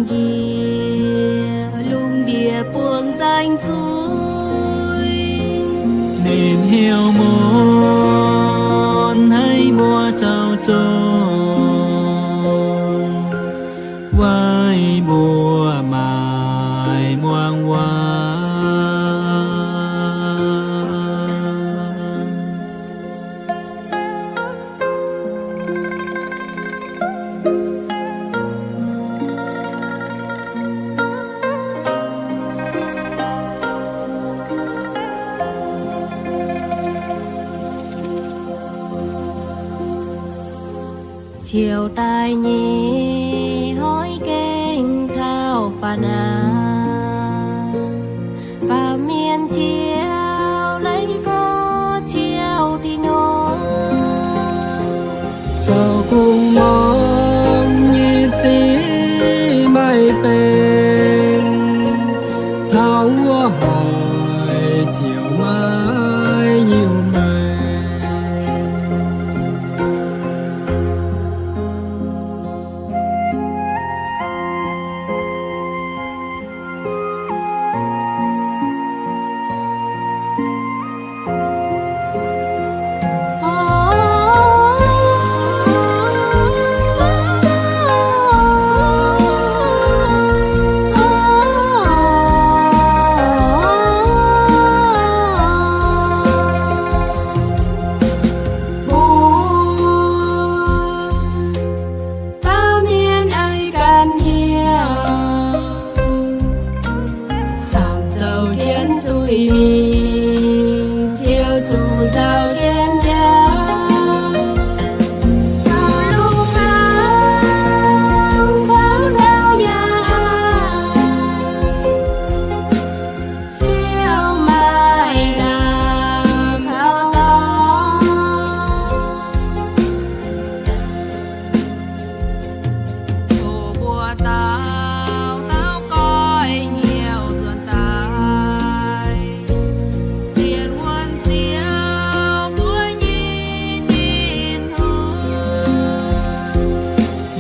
Yie lungh ndiev buangh nzaangc zuiz, ninh hnyouv muonz haiz mbuo zoux zuqc, weic mbuo maaih muangx waac. Ziouv daaih nyei hnoi gaengh taux faaux aqv. Baamh mienh ziouc laiz gorx ziouc dih nor, zoux kungx muangx nyei sic maaih benx, taux wuov hoic ziouc maiv hiuv meih. Baamh mienh aengx ganh hiuv, hnamv zoux jienv zuiz mingh, ziouc zuqc nzauh jienv jauv. Taux lungh ndorm kouv ndau yaac aqc, ziouc maaih lamh kaux dorngx. Doqc mbuox dauh dauh goiv hnyouv nzuonx daaih, sienx wuonh Ziouv mbuo nyei Tin-Hungh.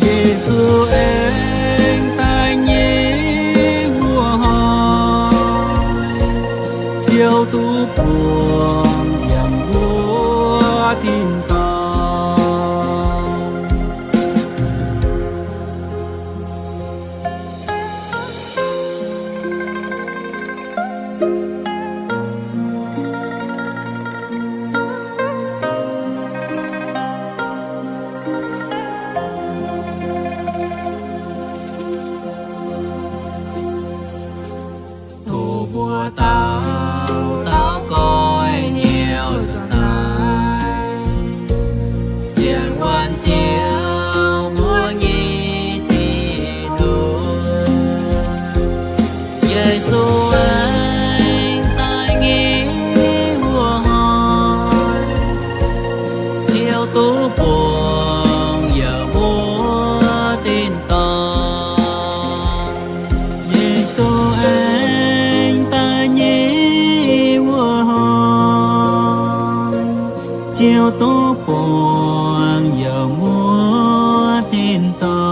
Yesu aengx daaih nyei wuov hnoi, Ziouv duqv buangh yiem wuov tin-dorngh. Doqc mbuox dauh dauh goiv hnyouv nzuonx daaih, sienx wuonh Ziouv mbuo nyei Tin-Hungh. Yesu aengx daaih nyei wuov hnoi, Ziouv duqv buangh yiem wuov tin-dorngh. Yesu aengx daaih nyei wuov hnoi, Ziouv duqv buangh yiem wuov tin-dorngh.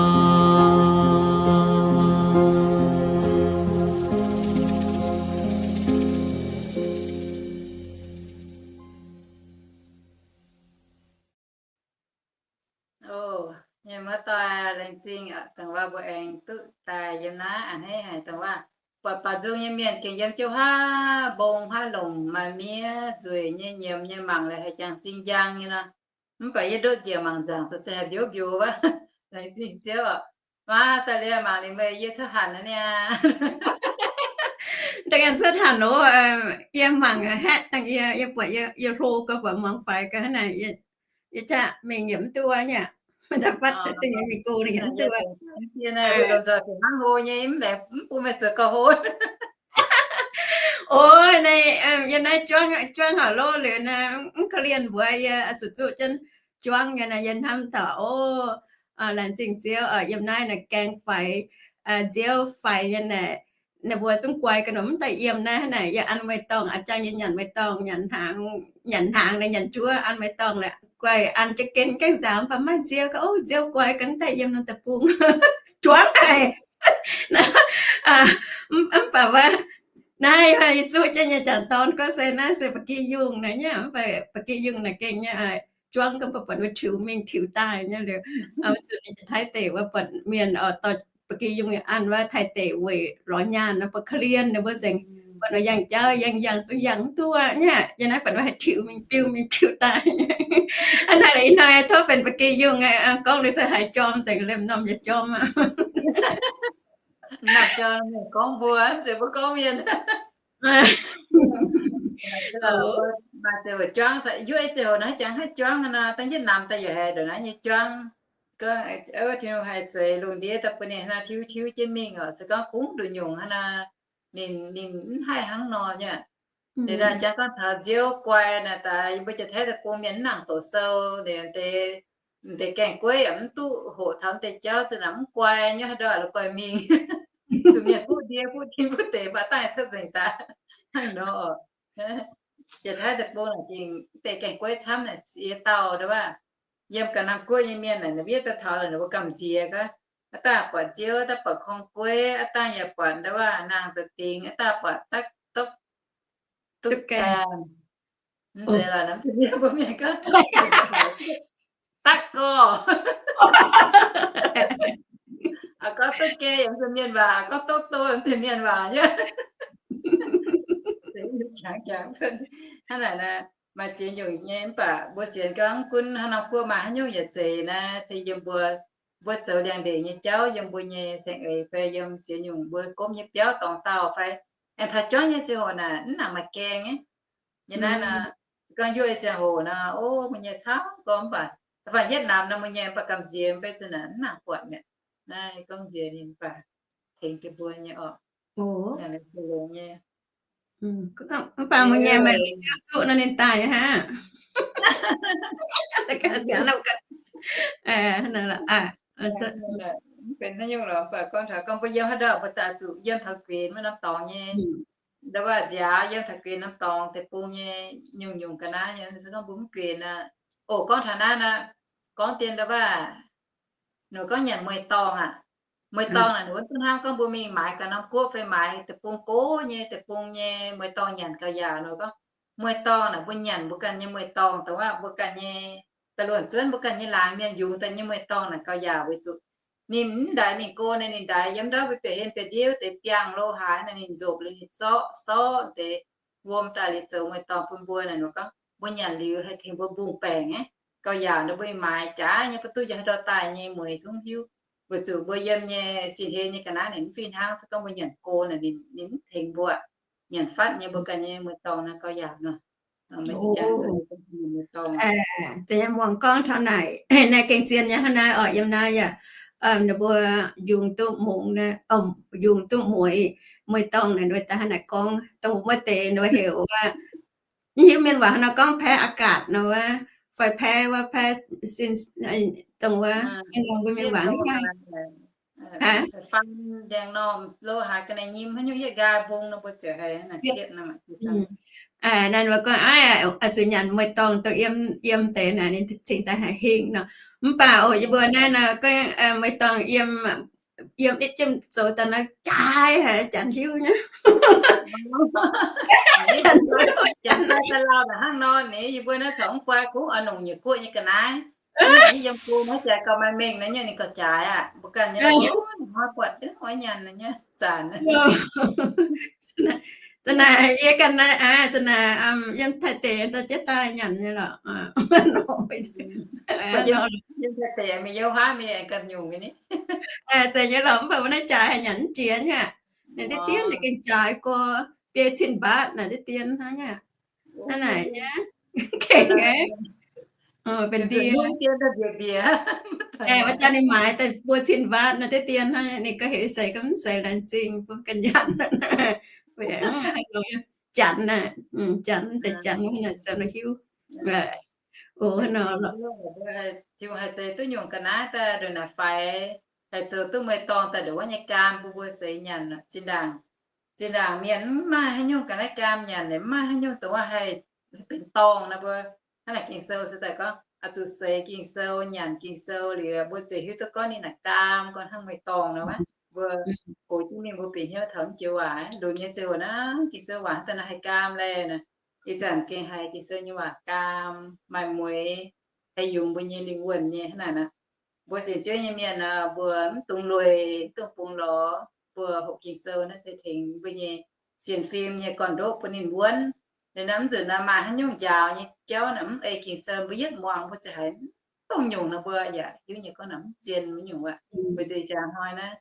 Ov, mienh muoz-doic, laengz zingh dongh wuov mbuo aengx duqv daaih yiem naaiv a'hneiv haic dongh wuov, buatc baaux nzung nyei mienh gengh yiem jiouv haav mbong haav longc maaih miev nzueic nyei nyiemz nyei mangc liuz haiz jangx zingh njang nyei nor. Mv baac yie ndutv njiec mangc nzaangc se haih mbiouv mbiouv wuov. Laengz zingh Ziouv oc. Maa, daaih liuz mangc liuz meih yie cuotv hanc aqv niaa. Da'nyeic cuotv hanc oc. Yie mangc haeqv dangh yie, yie buatc yie hlo gau, buatc muangx faix gau hnangv naaic, yie qaqv mingh yaac mv duqv nyei. Da'fatv da'nyeic mingh go ninh yaac mv duqv. Hlo nyei, mv bun meih zoux gauh hlo. Oc, naaiv, yie naaiv juangv, juangv haic loh liuz naaiv, mv korv-lienh mbuox yie zuqc zuqv jienv juangv nyei naaiv, yie hnamv taux, o, laengz zingh Ziouv, yiem naaiv naaiv gaeng faix, Ziouv faix nyei naaiv, ninh mbuo zungv guai ga'norm mv daaih yiem naaiv hnangv naaic. Yie an meih dorngh, a'jang yie nyanc meih dorngh, nyanc hnaangx, nyanc hnaangx naaiv, nyanc njuov an meih dorngh naaic, guai an jienv gen gaengh nzaaux, mv baac maiv nziouv gau, o, Ziouv guai ga'naaiv daaih yiem norm deic-bung. Juangv haic. Mv baac wuov, naaiv yie zuqv jienv nyei jangc dorn gorngv se naaiv se ba'gi yungh naaiv nyei, mv baac ba'gi yungh naaic gengh nyei, juangv gorngv mbuo buatc wuov tiux mingh tiux daaih nyei liuz, zuqc ninh Taiv deic wuov buatc mienh oix dorh ba'gi yungh an wuov Taiv deic weic lorz nyaanh nor, mbuo korv-lienh ninh mbuo nzengc. Buatc wuov yangh jauv yangh yangh zungv yangh mv duqv nyei. Yie naaiv buatc wuov haih tiux mingh biu mingh tiux daaih. Hnangv naaic ih hnoi tov benx ba'gi yungh, gorngv liuz za'gengh haiz jorm nzengc, liemh norm yaac jorm aqv. Naaiv jorm gorngv mbuo, mv zeiz mbuo gorngv mienh. Maaih ziangh hoc juangv, yuoqv ziangh hoc naaiv jangx haih juangv nor, dangh yietv namx daaih yaac haiz ndongc naaiv nyei juangv. Gorngv, Tin-Hungh haih zeix lungh ndiev daaih bun ninh hnangv naaiv tiuv tiuv jienv mingh oc. Se gorngv kungx nduqc nyungc hnangv nor, ninh, ninh mv haih hnangv nor nyei. Liuz naaiv jangx gorngv taux nziouv guai naaic daaih, yie mbuo Janx-Taiv deic-bung mienh mv nangc doqc sou, deix, deix gaengh gueiv yaac mv duqv hoqc taux deix jauv, zinh naaic mv guai nyei, haaix ndau la'guaih guaih mingh. Zuqc mienh fuqv ndie fuqv tin fuqv deix mv baac daaih cuotv nzengc daaih hnangv nor. Janx-Taiv deic-bung naaic dingc deix gaengh gueiv camv naaic ziex dauh nda'waav. Yiem ga'naaiv guoqv nyei mienh naaic, ninh wiev daaih taux lorqc, ninh mbuo gamh nziex gaax. Aav dangh buatc nziouv, aav dangh buatc korng gueiv, aav dangh yaac buatc nda'waav nangh da'dingx, aav dangh buatc dakv dopv duqv gaengh. Mv zeiz lorqc, mv zeiz mienh, mbuo mienh gorngv dakv gorx. Aa, gorngv duqv gaengh yaac mv zeiz mienh waac, gorngv dov dov mv zeiz mienh waac nyei. Jangx jangx cuotv hnangv naaic nor, maaih ziex nyungc nyei. Mv baac mbuo sienx gorngv gunv hnangv norm guoqv maaih haaix nyungc yaac zeiz naaiv, se yiem mbuo, mbuo zoux liangx-ndeic nyei jauv yiem mbuo nyei saeng-eix fai yiem ziex nyungc mbuo gomv nyei biauv dorngx dauh fai aengx taux juangv nyei ziangh hoc naaic mv nangc maaih gaengh nyei. Yie naaiv nor, se gorngv yuoqv nyei ziangh hoc nor, o, mbuo nyei camv gorngv mv baac, da'faanh yietv namx nor mbuo nyei mv baac gamh nziex mv bei zinh naaic mv nangc buatc mi'aqv. Naaiv gorngv nziex ninh mv baac tengx jienv mbuo nyei orqc. Mv baac mbuo nyei maaih siouv zuqv nor ninh daaih nyei hnangv. Benx haaix nyungc lorqc, mv baac gorngv taux gorngv mbuo yiem haaix ndau mbuo daaih zuqc yiem taux guinx wuov norm dorngx nyei, nda'waav nziaaux yiem taux guinx norm dorngx deic-bung nyei nyungc-nyungc ga'naaiv nyei, se gorngv mbuo mv guinx aqv. O, gorngv taux naaiv nor, gorngv dien nda'waav, ninh gorngv nyanc mueiz-dorngh aqv. Mueiz-dorngh naaic, ninh wuov duqv hnangv gorngv mbuo mingh maaiz ganh norm guoqv fai maaiz deic-bung go nyei, deic-bung nyei mueiz-dorngh nyanc gauh yaauc nor gorngv, mueiz-dorngh naaic mbuo nyanc mbuo ganh nyei mueiz-dorngh dongh wuov mbuo ganh nyei, da'luonc zuonv mbuo ganh nyei laangz mienh yungz daaih nyei mueiz-dorngh naaic gauh yaauc weic zuqc ninh mv ndaix mingh go naaic, ninh ndaix yiem ndau mbuo bieqc hlen bieqc ndiev deix biangh lo haaix naaic, ninh nzopc liuz ninh zorqv sorqv deix wuom daaih liuz zoux mueiz-dorngh bun mbuo naaic. Ninh gorngv mbuo nyanc liuz haih tengx mbuo mbungh baengc aqv. Gauh yaauc nor mbuo maaiz jaaix nyei, mbuo duqv yiem haaix ndau daaih nyei mueiz zungv hiuv. Weic zuqc mbuo yiem nyei singx hlen nyei ga'naaiv ninh mv fih hnangv, se gorngv mbuo nyanc go naaic ninh mv tengx mbuo. Nyanc fatv nyei mbuo ganh nyei mueiz-dorngh naaic gauh yaauc nor. Za'gengh muangx gorngv taux naaic, naaiv gengh zien nyei hnangv naaiv orqc. Yiem naaiv yaac ninh mbuo yungz duqv mungz, yungz duqv mueiz, mueiz-dorngh naaic, da'hnangv naaic gorngv dongh wuov deix nor heuc wuov, hiuv mienh waac nor gorngv แพร่อากาศ nor wuov, fai แพร่ wuov แพร่ sin, dongh wuov mienh waac faan ndiangx-normh lo haaix ga'naaiv nyim haaix nyungc yietv nqaai mbong nor mbuo ziouc haiz naaic. Naaiv mbuo gorngv, aa, zuqc nyanc mueiz-dorngh dongh yiem, yiem deix naaic ninh cingx daaih haih hingh nor. Mv baac oc, yie mbuo naaiv nor gorngv mueiz-dorngh yiem, yiem nitv jienv zoux daaih nor jaaix haic, janx hiuv nyei. Janx hiuv, janx hiuv. Hnangv nor ninh yie mbuo naaiv corc mv guai, kungx oix nongc nyei guoqv nyei ga'naaiv. Yiem go naaiv jaaix gauh maaih mengh naaiv nyei ninh gauh jaaix aqv. Mbuo ganh nyei hnoi buatc oix nyanc nyei zanc. Za'naaic yie ganh naaiv, za'naaic yiem Taiv deic daaih jienv daaih nyanc nyei lorqc. Yiem Taiv deic mingh yiem haav mingh ganh nyungc nyei ni. Zeiz nyei lorqc, mv baac mbuo naaiv jaaix haic nyanc mv jiex nyei aqv. Naaic diqv dien naaic gengh jaaix gorx, biei cin mbaatv naaic diqv dien hnangv nyei aqv. Hnangv naaic nyei. Gengh aqv. Benx ndie. Mv jaaix ninh maaiz daaih buo cin mbaatv naaic diqv dien hnangv, ninh gauh heuc seix ganh mv seix laengz zingh bun ganh nyanc. Janx aqv, janx deix janx zoux nor hiuv. O, hnangv nor lorqc. Tin-Hungh haih zeix duqv nyungc ga'naaiv daaih ndongc naaic faix, haih zoux duqv mueiz-dorngh daaih ndongc wuov nyei gaam bun mbuo seix nyanc. Zinh ndaangc, zinh ndaangc mienh mv maaih haaix nyungc ga'naaiv gaam nyanc, mv maaih haaix nyungc dongh wuov haih benx dorngh nor mbuo. Hnangv naaic Ging-Sou se daaih gorngv, oix zuqc seix Ging-Sou, nyanc Ging-Sou liuz, mbuo ziouc hiuv duqv gorngv ninh naaic gaam gorngv hnangv mueiz-dorngh nor wuov. Mbuo gox jienv mingh mbuo bieqc hnyouv taux naaiv joux waac, lunx nyei ziouc naaiv Ging-Sou waac daaih naaiv haih gaam leiz naaic. Ih zanc gengh haiz Ging-Sou nyei waac gaam, maaih mueix, haih yungz mbuo nyei lingh wuonh nyei hnangv naaic. Mbuo sienx Ziouv nyei mienh aah, mbuo mv dungx lueic, mv dungx bungx lorz. Mbuo hoqc Ging-Sou naaiv se tengx mbuo nyei sienx fim nyei gorn-ndoqv bun ninh wuonv. Liuz naaiv mv nzunc naaiv maaih haaix nyungc njaaux nyei jauv naaic mv ei Ging-Sou, mbuo yietv muangx mbuo ziouc haiz mv dongh nyungc nor, mbuo yaac hiuv nyei gorngv naaic mv zien nyungc aqv. Weic zuqc jaax hnoi naaiv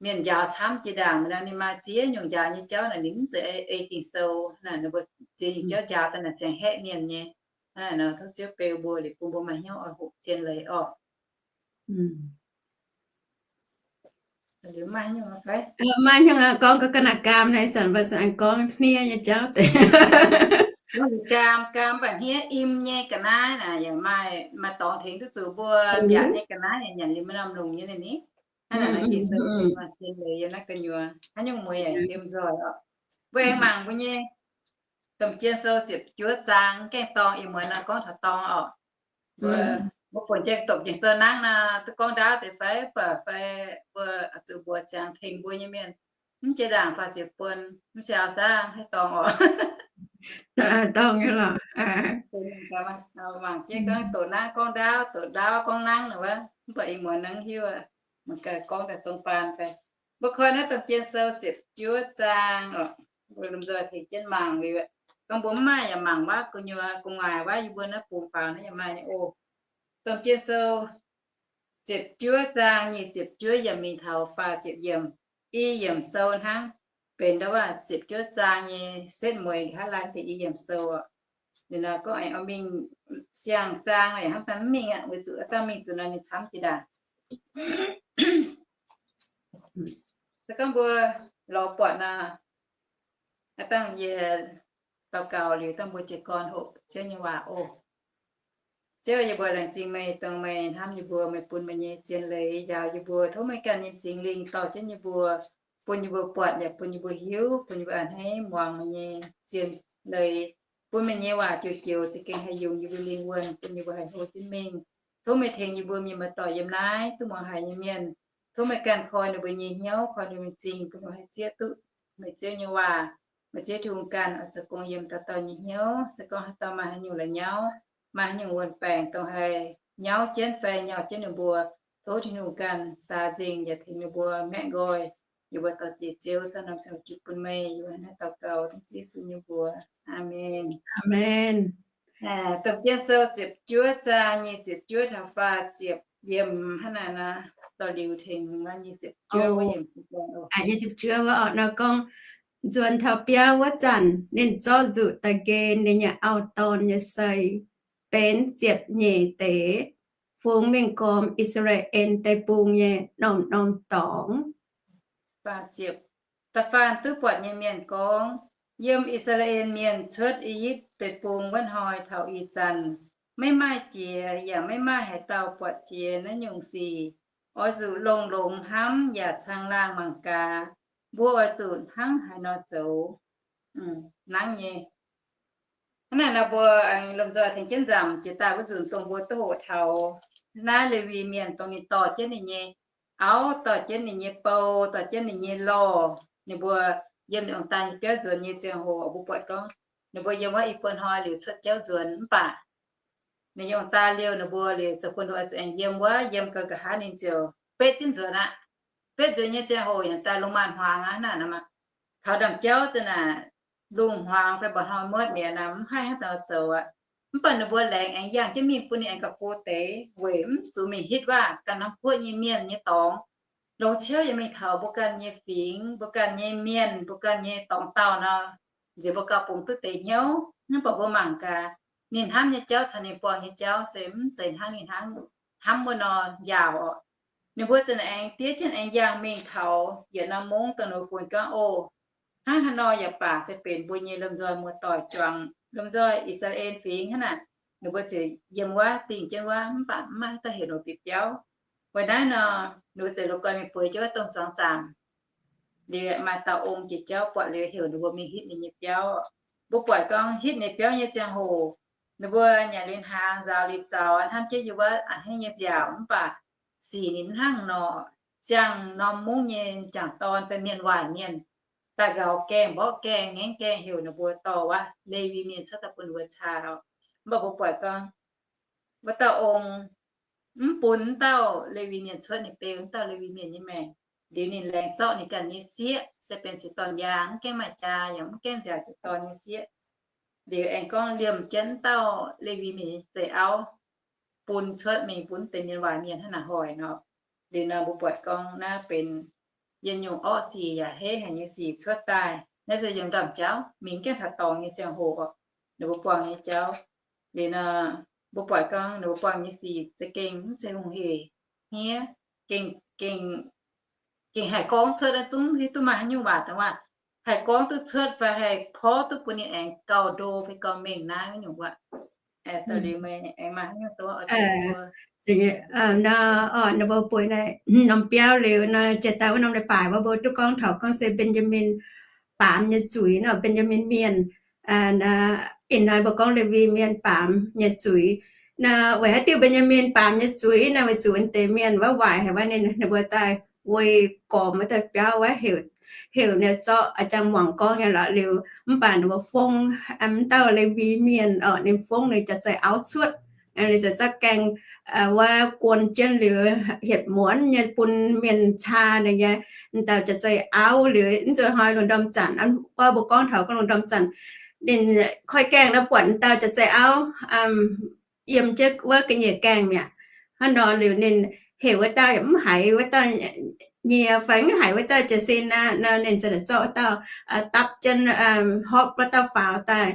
mienh njaaux camv jiex ndaangc, ninh maaih ziex nyungc njaaux nyei jauv naaic ninh mv zeiz ei Ging-Sou. Naaic ninh mbuo ziex nyungc jauv njaaux daaih naaic ziangh haeqv mienh nyei. Hnangv naaic nor tov Ziouv beu mbuo liuz bun mbuo maaih hnyouv oix hoqc zien leiz orqc. Maaih hnyouv gorngv ga'naaiv gaam naaiv zanc mbuo aengx gorngv hniev nyei jauv deix. Gaam, gaam mv baac hniev im nyei ga'naaiv naaic yaac maaih, maaih dorngx tengx duqv zuqc mbuo mbiaatc nyei ga'naaiv yaac nyanc liuz maaih norm longc nyei ninh ni. Hnangv naaic Ging-Sou maaih zien leiz yiem naaiv gu'nyuoz, haaix nyungc mueiz yaac yiem nzoih orqc. Mbuo aengx mangc mbuo nyei Domh Jien Sou ziepc juov zaang, gaengh dorng ih muonz nor gorngv taux dorng orqc. Mbuo, mbuo buonc jien doqc Ging-Sou nangv nor, duqv gorngv ndaauv deix fai, mv baac fai mbuo zuqc mbuox ziangx tengx mbuo nyei mienh, mv jiex ndaangc faah ziepc buonc, mv siaaux saah, haih dorng orqc. Dorng nyei lorqc. Mangc jienv gorngv doqc nangv gorngv ndaauv, doqc ndaauv gorngv nangv nor wuov, mv baac ih muonz nangv hiuv, mangc gaax gorngv daaih zong baan fai. Mbuo koi naaiv Domh Jien Sou ziepc juov zaang orqc, mbuo lomh nzoih tengx jienv mangc liuz, gorngv mbuo mv maaih yaac mangc waav gu'nyuoz, gu'nguaaic waav yie mbuo naaiv bungx faaux naaiv yaac maaih nyei oc. Domh Jien Sou ziepc juov zaang nyic ziepc juov yiemc mingh taux faah ziepc yiemc, i yiemc sou hnangv, benx ndau wuov ziepc juov zaang nyei setv mueiz nqa'haav laanh deix i yiemc sou orqc. Ninh nor gorngv aengx oix mingh siang-zaang naaic hnamv daaih mv mingh aqv, weic zuqc dangh mingh zuqc nor ninh camv jiex ndaangc. Se gorngv mbuo lorz buatc nor, dangh yie daux gaux liuz, dangh mbuo jiez gorn hoqc Ziouv nyei waac oc. Ziouv, yie mbuo laengz zingh meih, dongh meih hnamv yie mbuo, meih bun meih nyei zien leiz njaaux yie mbuo. Tov meih ganh nyei Singx Lingh dorh jienv yie mbuo, bun yie mbuo buatc yaac bun yie mbuo hiuv, bun yie mbuo a'hneiv muangx meih nyei zien leiz, bun meih nyei waac joux-joux za'gengh haih yungz yie mbuo lingh wuonh, bun yie mbuo haih hlo jienv mingh. Tov meih tengx yie mbuo mienh muoz-doic yiem naaiv duqv muangx haiz nyei mienh. Tov meih ganh koi ninh mbuo nyei hnyouv, koi ninh mbuo nyei m'zing, bun ninh mbuo haih zieqv duqv meih Ziouv nyei waac. Meih Ziouv Tin-Hungh ganh oix zoux gong yiem dauh dauh nyei hnyouv. Se gorngv haaix dauh maaih haaix nyungc la'nyauv, maaih haaix nyungc wuon-baengc, dongh haih nyauv jienv fai nyauv jienv ninh mbuo, tov Tin-Hungh ganh saa nzingh yaac tengx ninh mbuo maeqv nqoi. Yie mbuo dor-ziec Ziouv, zanc norm ziangh hoc jiex bun meih. Yie mbuo hnangv naaiv daux gaux dengv Yesu nyei mbuox. Aamen. Aamen. Domh Jien Sou ziepc juov zaang nyic ziepc juov taux faah ziepc yiemc hnangv naaic nor, dor liuz tengx nyic ziepc juov wuov yiemc. Nyic ziepc juov wuov nor gorngv, nzuonx taux biauv wuov zanc, ninh zorqv nzuqc daaih nqen ninh nyei auv-dorn nyei sei, benx ziepc nyeic deix, fungx mingh gormx I^saa^laa^en Deic-Bung nyei norm-norm dorngx. Da'faanh duqv buatc nyei mienh gorngv, yiem I^saa^laa^en Mienh cuotv I^yipv Deic-Bung wuov hnoi taux ih zanc, maiv maaih jiex yaac maiv maaih haaix dauh buatc jiex naaiv nyungc sic. Oix zuqc longx-longx hnamv yaac caangh laangh mangc gaax, mbuo oix zuqc hnangv haaix nor zoux. Hnangv nyei. Hnangv naaic nor mbuo lomh nzoih tengx jienv nzamc jiex daaih wuov nzunc dongh mbuo duqv hoqc taux naaiv Lewi Mienh dongh ninh dorh jienv ninh nyei auv, dorh jienv ninh nyei bou, dorh jienv ninh nyei lorh, ninh mbuo yiem ninh ong-daa nyei biauv nzuonx nyei ziangh hoc, mbuo buatc gorngv ninh mbuo yiem wuov i buo hnoi liuz cuotv jauv nzuonx mv baac ninh nyei ong-daa liouh ninh mbuo liuz zoux bun ninh mbuo zuqc aengx yiem wuov, yiem gau nqa'haav ninh ziouc betv jienv nzuonx aqv. Betv nzuonx nyei ziangh hoc yaac daaih lungh maanz-hmuangx aqv naaic. Taux ndaamv-jauv za'naaic lungh hmuangx fai mba'hnoi muotv mi'aqv naaic, mv haih hnangv daaih zoux aqv. Mv baac ninh mbuo laengz aengx yangh jienv mingh bun ninh aengx gauh go deix weic mv zuqc mingh hitv waac ganh norm guoqv nyei mienh nyei dorngx. Longx ciouv yaac mingh taux mbuo ganh nyei fingx, mbuo ganh nyei mienh, mbuo ganh nyei dorngx dauh nor, nziex mbuo gauh bungx duqv deix hnyouv. Mv baac mbuo mangc gaax, ninh hnamv nyei jauv caux ninh buangh nyei jauv se mv zeiz hnangv ninh hnamv, hnamv wuov nor njaaux orqc. Ninh mbuo za'naaic aengx diev jienv aengx yangh mingh taux yietc norm mungv dongh ninh mbuo funx gorngv, O, hnangv haaix nor yaac baac se benx mbuo nyei lomh nzoih muoz-doic juangc lomh nzoih I^saa^laa^en Fingx hnangv naaic. Ninh mbuo ziouc yiem wuov, dingh jienv wuov, mv baac mv maaih haaix dauh heuc ninh mbuo bieqc biauv. Weic naaiv nor, ninh mbuo ziouc lorz guai mingh bueix jienv wuov dongh zuangx zaamc. Liuz maaih dauh ong jiex jauv buatc liuz heuc ninh mbuo mingh hitv ninh nyei biauv. Mbuo buatc gorngv hitv ninh biauv nyei ziangh hoc, ninh mbuo nyanc liuz hnaangx, nzaaux liuz zaux, hnamv jienv yiem wuov a'hneiv nyei nziaauc, mv baac sic ninh mv hnangv nor. ziangh norm mungv nyei m'jangc dorn fai mienh waaic mienh daaih nqaux gaengh, mborqv gaengh, ngaengv gaengh heuc ninh mbuo dorh wuov Lewi Mienh cuotv daaih bun ninh mbuo caa. Mv baac mbuo buatc gorngv wuov dauh ong mv bun wuov dauh Lewi Mienh cuotv, ninh beu wuov dauh Lewi Mienh nyei maengc. Liuz ninh laengz zorqv ninh ganh nyei sieqv, se benx sieqv dorn yaang, mv gaengh maaih jaa yaac mv gaengh nziaauc jiez dorn nyei sieqv. Liuz aengx gorngv liemh jienv wuov dauh Lewi Mienh nyei zeix auv bun cuotv mingh bun deix mienh waaic mienh hnangv naaic hoic nor. Liuz nor mbuo buatc gorngv naaiv benx yietc nyungc orqv sic yaac heiv haic nyei sic cuotv daaih. Naaiv se yiem ndorm jauv mingh gaengh taux dorngx nyei ziangh hoc oc, ninh mbuo buangh nyei jauv. Liuz nor mbuo buatc gorngv ninh mbuo buangh nyei sic za'gengh mv zeiz hungh hec hniev, gengh, gengh haih gorngv cuotv, zungv hiuv duqv maaih haaix nyungc waac dongh waac haih gorngv duqv cuotv fai haih porv duqv bun ninh aengx gauh ndo fai gauh mengh naaiv nyungc waac. Aengx maaih haaix nyungc dongh nor, ninh mbuo bueix naaiv norm biauv liuz nor, jiex daaih wuov norm leiz-baaix wuov mbuo duqv gorngv taux gorngv se Mben^yaa^min baamz nyei zuiz nor, Mben^yaa^min Mienh. Ih hnoi mbuo gorngv Lewi Mienh baamz nyei zuiz. Naaiv weic haaix diuc Mben^yaa^min baamz nyei zuiz naaiv? Weic zuqc wuov deix mienh wuov waaic haic wuov, ninh, ninh mbuo daaih weic gormx wuov dauh biauv wuov heuc, heuc ninh zorqv a'jang muangx gorngv nyei lorqc liuz, mv baac ninh mbuo fongv wuov dauh Lewi Mienh oc, ninh fongv ninh jaax-zeih auv cuotv. Ninh se zorqv gaengh wuov guon jienv liuz hietc muonz nyei bun mienh caa ninh nyei, m'dauh jaax-zeih auv. Liuz nzuonx hnoi lungh ndorm zanc, gorngv mbuo gorngv taux gorngv lungh ndorm zanc, ninh koiv gaengh nor buatc m'dauh jaax-zeih auv yiem jienv wuov ga'nyiec gaengh mi'aqv. Hnangv nor liuz ninh heuc wuov dauh yaac mv haiz wuov dauh nyie fai mv haiz wuov dauh jiez sin aqv nor, ninh ziouc zorqv wuov dauh dapv jienv, hopv wuov dauh faaux daaih,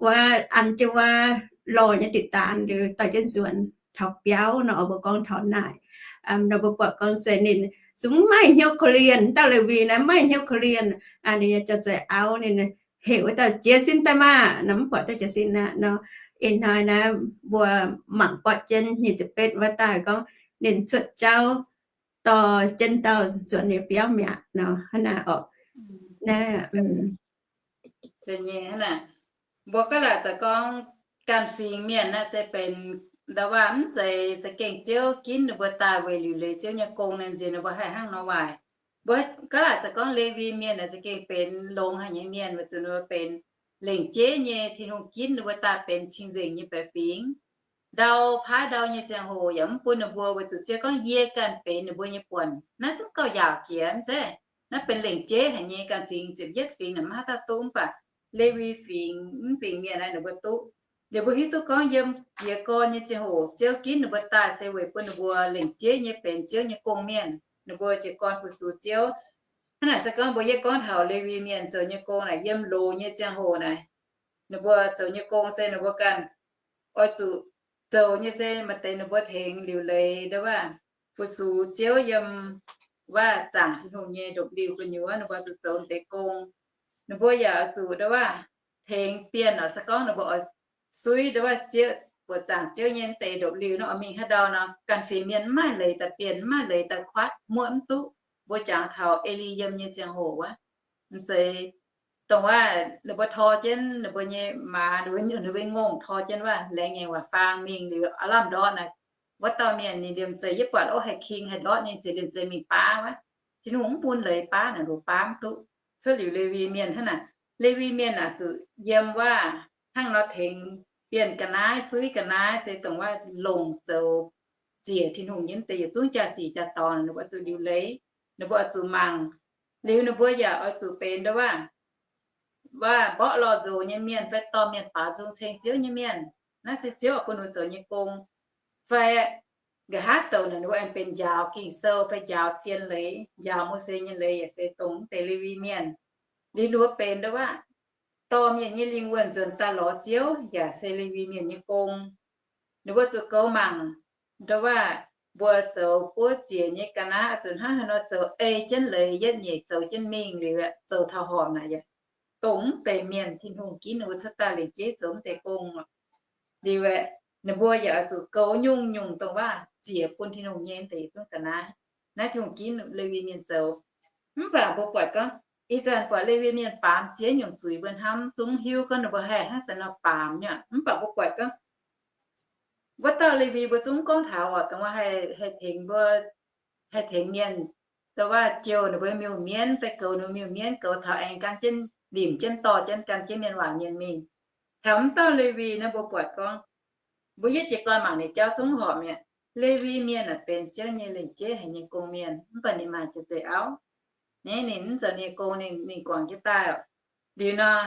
wuov an jienv wuov lorh nyei diqc daanz liuz dorh jienv nzuonx taux biauv nor. Mbuo gorngv taux naaic nor, mbuo buatc gorngv se ninh zungv maiv hnyouv korv-lienh. Dauh Lewi naaiv maiv hnyouv korv-lienh. Ninh nyei jaax-zeih auv ninh heuc wuov dauh jiez sin daaih maah! Nor mv buatc dauh jiez sin aqv nor. Ih hnoi naaiv mbuo mangc buatc jienv nyic ziepc betv wuov daaih gorngv ninh cuotv jauv dorh jienv dauh nzuonx nyei biauv mi'aqv nor. Hnangv naaiv oc. Mbuo gaav laaic za'gengh gorngv ganh fingx mienh naaiv se benx ndau-waac mv zeiz za'gengh Ziouv ginv ninh mbuo daaih weic liuc leiz Ziouv nyei gong naaiv nziex ninh mbuo haih hnangv nor waaic. Mbuo gaav laaic za'gengh gorngv Lewi Mienh naaiv za'gengh benx longx haic nyei mienh, weic zuqc ninh mbuo benx lengc jeiv nyei Tin-Hungh ginv ninh mbuo daaih benx cing-nzengc nyei baeqc fingx. Ndau paaiv ndau nyei ziangh hoc yaac mv bun ninh mbuo, weic zuqc Ziouv gorngv, Yie ganh benx ninh mbuo nyei buonc. Naaiv zungv gauh yaauc jiex mv zeiz? Naaiv benx lengc jeiv haic nyei ganh fingx, ziepc yietv fingx naaic maiv haaix dauh duqv, mv baac Lewi fingx, mv fingx mienh naaiv ninh mbuo duqv. Liuz mbuo hiuv duqv gorngv yiem jiez gorn nyei ziangh hoc Ziouv ginv ninh mbuo daaih se weic bun ninh mbuo lengc jeiv nyei benx Ziouv nyei gong-mienh, ninh mbuo jiez gorn fu-sux Ziouv. Hnangv naaic se gorngv mbuo yie gorngv taux Lewi Mienh zoux nyei gong naaic, yiem loz nyei ziangh hoc naaic, ninh mbuo zoux nyei gong se ninh mbuo ganh oix zuqc zoux nyei se maaih deix ninh mbuo tengx liuc leiz ndau-waac fu-sux Ziouv yiem wuov zaangc Tin-Hungh nyei ndopv-liuh gu'nyuoz, ninh mbuo zuqc zoux deix gong. Ninh mbuo yaac oix zuqc ndau-waac tengx bienh oc. Se gorngv ninh mbuo oix suiv ndau-waac Ziouv, buoqc zaangc Ziouv nyei deix ndopv-liuh nor, oix mingh haaix ndau nor, ganh fingx mienh mv maaih leiz daaih bienh, mv maaih leiz daaih kuatv, muoqv mv duqv. Mbuo jangx taux E^li yiem nyei ziangh hoc wuov, m'seix dongh wuov ninh mbuo tor jienv ninh mbuo nyei maaz, ninh mbuo nyungc, ninh mbuo nyei ngongh tor jienv wuov, laengz ngaengc waac-faang mingh liuz aav lamh ndortv naaic, wuov dauh mienh ninh liemh zeih yie buatc orqv haih king haih ndortv nyei, ziouc liemh zeih mingh baav wuov. Tin-Hungh mv bun leiz baav naaic, nduqc baav mv duqv. Cuotv liuz Lewi Mienh hnangv naaic, Lewi Mienh aah, zuqc yiem wuov hnangv nor tengx bienh ga'naaiv, suiv ga'naaiv, se dongh wuov longc zoux ziec Tin-Hungh nyei deix yietc zungv jaa-sic jaa-dorngx, ninh mbuo zuqc liuc leiz, ninh mbuo oix zuqc mangc. Liuz ninh mbuo yaac oix zuqc benx ndau-waac, wuov mborqv lorh nzox nyei mienh fai dorh mienh baaux nzung ceng Ziouv nyei mienh. Naaiv se Ziouv oix bun ninh mbuo zoux nyei gong. Fai nqa'haav douc naaic ninh mbuo aengx benx njaaux Ging-Sou fai njaaux zien leiz, njaaux Mose nyei leiz, yaac se dongh deix Lewi Mienh. Liuz ninh mbuo benx ndau-waac dorh mienh nyei lingh wuonh nzuonx daaih lorz Ziouv, yaac se Lewi Mienh nyei gong. Ninh mbuo zuqc goux mangc ndau-waac mbuo zoux buov ziec nyei ga'naaiv oix zuqc hnangv haaix nor zoux, ei jienv leiz yietv nyeic zoux jienv mingh liuz, zoux taux horpc naaic yaac dongh mv deix mienh Tin-Hungh ginv ninh mbuo cuotv daaih lengc jeiv zoux mv deix gong. Liuz, ninh mbuo yaac oix zuqc goux nyungc-nyungc dongh waac ziec bun Tin-Hungh nyei deix yietc zungv ga'naaiv. Naaiv Tin-Hungh ginv Lewi Mienh zoux. Mv baac mbuo buatc gorngv, ih zanc buatc Lewi Mienh baamz ziex nyungc zuiz, mbuo hnamv zungv hiuv gorngv ninh mbuo haih hnangv daaih nor baamz nyei. Mv baac mbuo buatc gorngv, wuov dauh Lewi mbuo zungv gorngv taux oc, dongh wuov haih, haih tengx mbuo, haih tengx mienh douc waac jouh ninh mbuo miuc-mienv fai goux ninh mbuo miuc-mienv, goux taux aengx gan jienv limc jienv dorh jienv gan jienv mienh waac mienh mingh. Taux mv dauh Lewi naaiv mbuo buatc gorngv, mbuo yietv jiez gorn mangc ninh jauv zungv horpc mi'aqv. Lewi mienh aeqv, benx Ziouv nyei lengc jeiv haic nyei gong-mienh, mv baac ninh maaih jiex zeix auv. Naaiv ninh mv zoux ninh nyei gong, ninh, ninh guangc jienv daaih oc. Liuz nor,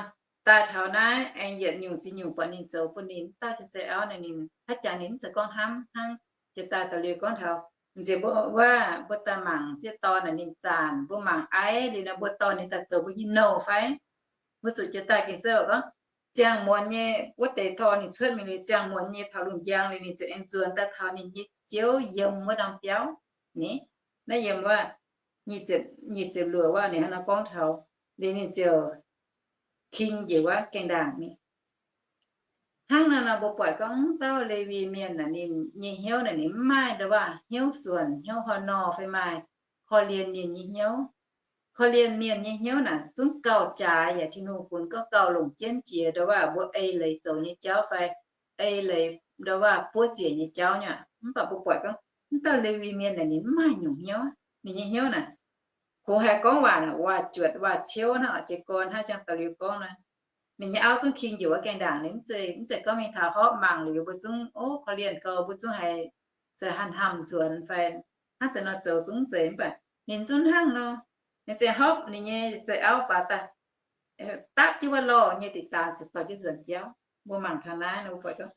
daaih taux naaiv aengx yietc nyungc ziex nyungc buatc ninh zoux bun ninh mv dauh jiex zeix auv naaic, ninh haaix jangx ninh mv zeiz gorngv hnamv hnangv. Jiex daaih daux liuz gorngv taux nziex mbuo waac, mbuo daaih mangc sieqv dorn naaic ninh zaanc, mbuo mangc aiv liuz nor mbuo dorh ninh daaih zoux mbuo nyei nouh fai? Mbuo zuqc jiex daaih Ging-Sou gorngv, ziangh muonz nyei wuov deix dorh ninh cuotv mingh liuz, ziangh muonz nyei taux lungh njang liuz ninh ziouc aengx nzuonx daaih taux ninh nyei ziouv yiem wuov norm biauv. Ni, naaiv yiem wuov, nyic ziepc luoqc wuov ninh hnangv nor gorngv taux, liuz ninh ziouc king njiec wuov gaengh ndaangc ni. Hnangv naaiv nor mbuo buatc gorngv mv dauh Lewi mienh naaic ninh nyei hnyouv naaic ninh mv maaih ndau waac hnyouv suonc hnyouv hor nor fai maaih korv-lienh mienh nyei hnyouv. Korv-lienh mienh nyei hnyouv naaic zungv gauh jaaix yaac Tin-Hungh funx gorngv gauh longc jienv jiex ndau waac mbuo ei leiz zoux nyei jauv fai ei leiz ndau waac buov ziec nyei jauv nyei. Mv baac mbuo buatc gorngv mv dauh Lewi mienh naaic ninh mv maaih nyungc hnyouv. Ninh nyei hnyouv naaic kungx haih gorngv waac, waac-juotc waac-ciouv hnangv oc. Jiez gorn hnangv jangx daux liuz gorngv nor, ninh nyei auv zungv king njiec wuov gaengh ndaangc. Ninh mv zeiz gorngv mingh taux hopv mangc liuz mbuo zungv, o, korv-lienh gau, mbuo zungv haiz zeiz hanc-hamh nzuonx fai hnangv deix nor zoux zungv mv zeiz. Mv baac ninh zungv hnangv nor, ninh ziouc hopv ninh nyei zeix auv faaux daaih, dapv jienv wuov lorh nyei diqc zaanx ziouc dorh jienv nzuonx biauv. Mbuo mangc taux naaiv nor mbuo buatc gorngv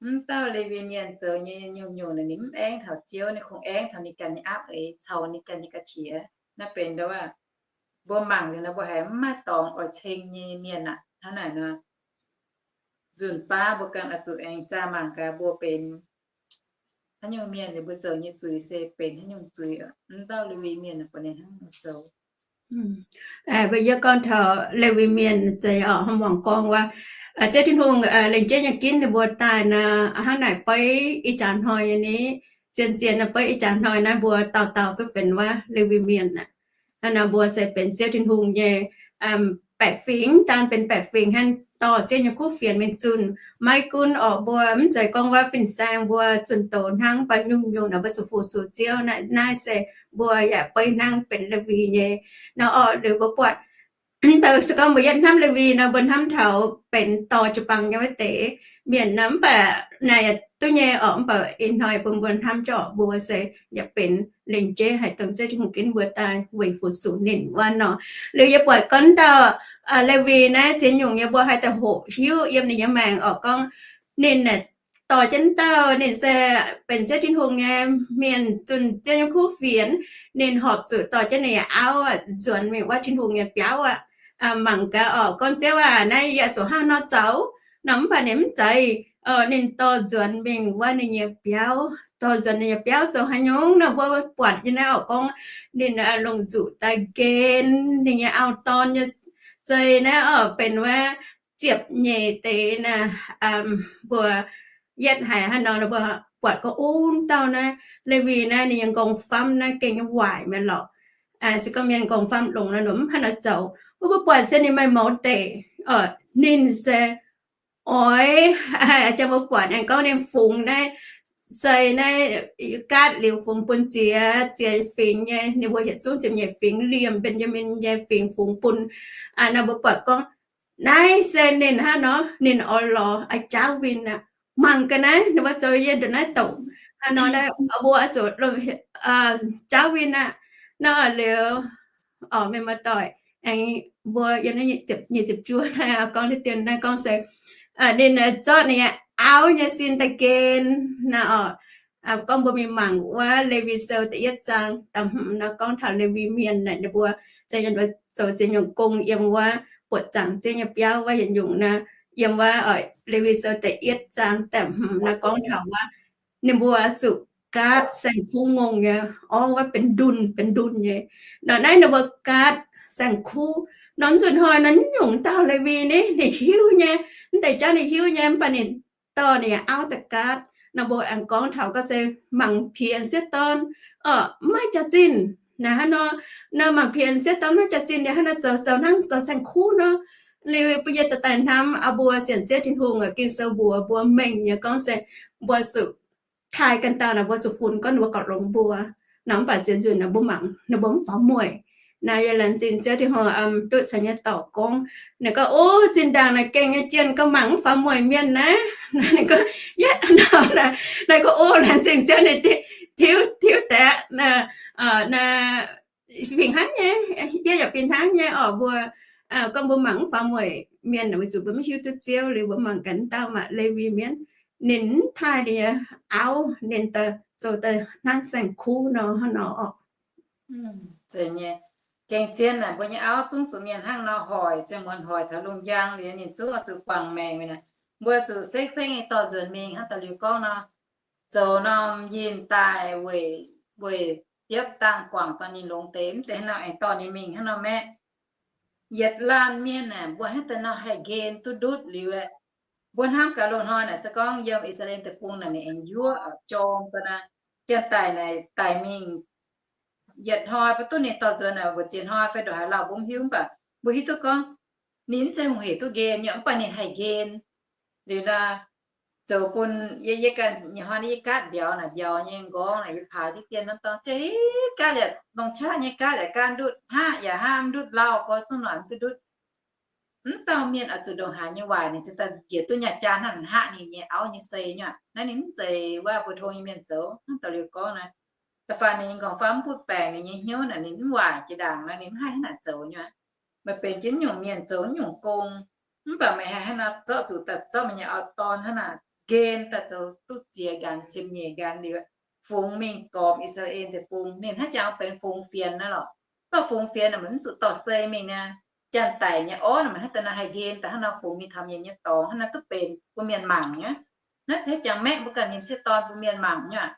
mv dauh Lewi mienh zoux nyei nyungc-nyungc naaic ninh mv aengv taux Ziouv, ninh kungx aengv taux ninh ganh nyei aapv eix caux ninh ganh nyei ga'qiex. Naaiv benx ndau waac mbuo mangc liuz nor mbuo haiz mv maaih dorngx oix ceng nyei mienh aqv. Hnangv naaic nor, nzunc baav mbuo ganh oix zuqc aengx zaah mangc gaax mbuo benx haaix nyungc mienh, liuz mbuo zoux nyei zuiz se benx haaix nyungc zuiz. Mv dauh Lewi mienh buatc ninh hnangv nor zoux. Mbuo yie gorngv taux Lewi mienh zeiz oc, hnangv muangx gorngv wuov, Ziouv Tin-Hungh lengc jeiv nyei ginv ninh mbuo daaih nor, hnangv naaic beiv ih jaax hnoi nyei ni, zien-zien beiv ih jaax hnoi naaiv mbuo dauh dauh zungv benx wuov Lewi mienh aqv. Hnangv naaic mbuo se benx Ziouv Tin-Hungh nyei baeqc fingx, daan benx baeqc fingx hnangv, dorh Ziouv nyei kuv fienx mingh zunh. Maiv gunv oc, mbuo mv zeiz gorngv wuov fin-saeng mbuo zunh doz hnangv, mv baac nyungc-nyungc naaic mbuo zuqc fu-sux Ziouv. Naaiv se mbuo yaac beiv hnangv benx Lewi nyei nor oc. Liuz mbuo buatc se gorngv mbuo yietv hnamv Lewi nor, mbuo hnamv taux benx dorh jiu-baang nyei wuov deix mienh nor, mv baac naaic yaac duqv nyei oc. Mv baac ih hnoi bun mbuo hnamv jiex oc, mbuo se yaac benx lengc jeiv haaix dongh Ziouv Tin-Hungh ginv mbuo daaih weic fu-sux ninh wuov nor. Liuz yie buatc gorngv dauh Lewi naaiv ziex nyungc nyei mbuo haih daaih hoqc hiuv yiem ninh nyei maengc oc, gorngv ninh aeqv, dorh jienv dauh ninh se benx Ziouv Tin-Hungh nyei mienh zunh Ziouv nyei kuv fienx. Ninh horpc zuqc dorh jienv ninh nyei auv nzuonx mingh wuov Tin-Hungh nyei biauv aqv. Mangc gaax oc, gorngv Ziouv aac, naaiv yie zuqc hnangv nor zoux nor, mv baac ninh mv zeiz. Ninh dorh nzuonx mingh wuov ninh nyei biauv. Dorh nzuonx ninh nyei biauv zoux haaix nyungc nor, mbuo buatc nyei naaiv oc, gorngv ninh longc nzuqc daaih nqen ninh nyei auv-dorn nyei zei naaiv oc, benx wuov ziepc nyeic deix naaiv. Mbuo yietv haiz hnangv nor, mbuo buatc gorngv, o, dauh naaiv Lewi naaiv ninh nyei nqorngv-famv naaiv gengh nyei waaic mi'aqv lorqc. Se gorngv mienh nqorngv-famv longx nor, mv hnangv naaiv zoux. Mbuo buatc se ninh maaih mouz deic, ninh se oix, jang mbuo buatc aengx gorngv ninh fungx naaiv, sei naaiv gaatv liuz fungx bun ziex, ziex fingx nyei, ninh mbuo yietc zungv ziepc nyeic fingx liemh Mben^yaa^min nyei fingx fungx bun. Nor mbuo buatc gorngv naaiv se ninh hnangv nor, ninh oix lorz, oix jaauv win aqv. Mangc gaax naaiv, ninh mbuo zoux yie ndongc naaiv douc. Hnangv nor naaiv mbuo zuqc jaauv win aqv. Nor liuz, orqc, mienh muoz-doic, aengx mbuo yiem naaiv nyic ziepc juov naaiv gorngv deix dien naaiv gorngv se ninh zorqv ninh nyei auv nyei sin daaih gen naaiv orqc. Gorngv mbuo mingh mangc wuov Lewi Sou da'yietv zaang da'hmz nor, gorngv taux Lewi Mienh naaic ninh mbuo za'gengh zoux ziex nyungc gong yiem wuov buoqc zaangc Ziouv nyei biauv wuov yietc nyungc naaiv, yiem wuov Lewi Sou da'yietv zaang da'hmz naaiv gorngv taux wuov ninh mbuo zuqc gaatv saeng-kuv ngongh nyei, orv wuov benx ndunh, benx ndunh nyei. Nor naaiv ninh mbuo gaatv saeng-kuv. Nor zunh hnoi nor, nyungc dauh Lewi ni ninh hiuv nyei, mv deix jauv ninh hiuv nyei, mv baac ninh dorh ninh nyei auv daaih gaatv. Nor mbuo aengx gorngv taux gorngv se mangc piex sieqv dorn, orqc, maiv jaax-zinh. Naaiv hnangv nor, nor mangc piex sieqv dorn maiv jaax-zinh, ninh hnangv nor zoux, zoux hnangv zoux saeng-kuv nor. Liuz mbuo yie daaih daaih hnamv, aa, mbuo sienx Ziouv Tin-Hungh, Ging-Sou mbuox mbuo mengh nyei gorngv se mbuo zuqc taaih ganh dauh naaic, mbuo zuqc funx gorngv ninh mbuo gorqv longx mbuo. Nor mv baac zien nzunc naaiv mbuo mangc ninh mbuo mv faaux mueic. Naaiv yie laengz zingh Ziouv Tin-Hungh duqv caux yie dorh gorngv. Ninh gorngv, O, zinh ndaangc naaic gengh nyei jienh gauh mangc mv faaux mueic mienh naaiv. Ninh gorngv, Yietv nor, naaiv gorngv, O, laengz zingh Ziouv ninh tiuv, tiuv deix, fih hnangv nyei, yie yaac fih hnangv nyei oc mbuo. Gorngv mbuo mangc mv faaux mueic mienh weic zuqc mbuo mv hiuv duqv Ziouv liuz mbuo mangc gaax dauh maac Lewi mienh, ninh mv taaih ninh nyei auv, ninh daaih zoux daaih hnangv saeng-kuv nor hnangv nor oc. Zeiz nyei. Gengh zien naaic mbuo nyei auv zungv zuqc mienh hnangv nor hoic, ziangh muonz hoic taux lungh njang liuz ninh zungv oix zuqc guangc maengc mi'aqv. Mbuo zuqc sekv-sekv nyei dorh nzuonx mingh hnangv da'liuz gorngv nor, zoux norm yinh daaih weic, weic biopv dangh guangc dongh ninh longx deix, mv zeiz hnangv nor aengx dorh ninh mingh hnangv nor maeqv. Yietc laanh mienh aeqv, mbuo hnangv daaih nor haih nqen duqv ndutv liuz aeqv, mbuo hnamv gaax loz-hnoi naaic se gorngv yiem I^saa^laa^en Deic-Bung naaic ninh aengx yuoqv jorm daaih naaic, janx-daic naaic daic mingh yietc hnoi mbuo duqv ninh dorh nzuonx naaic mbu'ziex hnoi fai ndongc haaix lauh mbuo mv hiuv, mv baac mbuo hiuv duqv gorngv ninh mv zeiz hungh hec duqv nqen nyei, mv baac ninh haih nqen. Liuz naaic zoux bun yie, yie ganh nyei hnoi yie gaatv mbiauz naaic, mbiauz nyei nqorngv naaic yie paaix diqv dien norm dorngx ziouc hitv gaatv yaac longc qaqv nyei gaatv yaac gaatv ndutv, hnangv yaac hnangv ndutv lauh gorx zungv noic mv duqv ndutv. Mv dauh mienh oix zuqc ndongc haaix nyei waaic ninh ziouc daaih njiec duqv nyaah jaa hnangv hnangv ninh nyei auv nyei sei nyei aqv. Naaiv ninh mv zeiz waac mbuo tong nyei mienh zoux hnangv da'liuz gorngv naaiv. Da'faanh ninh nyei nqorngv-famv mv butv baengc ninh nyei hnyouv naaic ninh mv waaic jiex ndaangc naaiv ninh mv haih hnangv naaic zoux nyei aqv. Meih benx jienv nyungc mienh zoux nyungc gong, mv baac meih haih hnangv naaiv zorqv zuqc daaih zorqv meih nyei auv-dorn hnangv naaic nqen daaih zoux duqv ziex nqanx ziepc nyeic nqanx liuz, fungx mingh gormx I^saa^laa^en Deic-Bung. Ninh hnangv jangx benx fungx fienx naaiv lorqc. Mv baac fungx fienx naaic mv zuqc dorh sei mingh naaic, janx-daic nyei orv naaic maiv hnangv daaih naaiv haih nqen daaih hnangv nor fungx mingh taux mienh nyei dorngx hnangv naaiv duqv benx bun mienh mangc nyei. Naaiv ziex jangx maeqv mbuo ganh nyei m'sieqv dorn bun mienh mangc nyei aqv.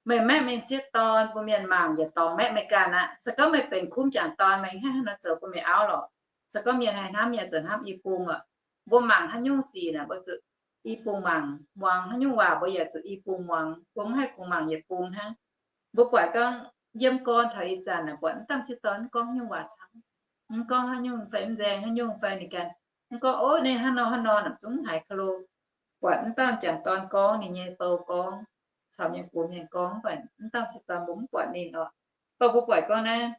Meih maeqv mingh m'sieqv dorn bun mienh mangc yaac dorngx maeqv meih ganh aqv. Se gorngv meih benx kuv m'jangc dorn meih hnangv haaix nor zoux bun meih auv lorqc. Se gorngv mienh haih hnamv yaac zoux hnamv i bung oc. Mbuo mangc haaix nyungc sic naaic mbuo zuqc i bung mangc, muangx haaix nyungc waac mbuo yaac zuqc i bung muangx. Mbuo mv haih kungx mangc yietc bung hnangv. Mbuo buatc gorngv yiem gorn taux ih zanc naaic buatc mv dauh m'sieqv dorn mv gorngv haaix nyungc waac camv, mv gorngv haaix nyungc fai mv nzaeng haaix nyungc fai ninh ganh mv gorngv, Ov, ninh hnangv nor hnangv nor, naaic zungv haiz ka'lo. Buatc mv dauh m'jangc dorn gorngv ninh nyei bou gorngv, caux mienh gox mienh gorngv, mv baac mv dauh m'sieqv dorn mbuo mv buatc ninh oc. Mv baac mbuo buatc gorngv naaiv,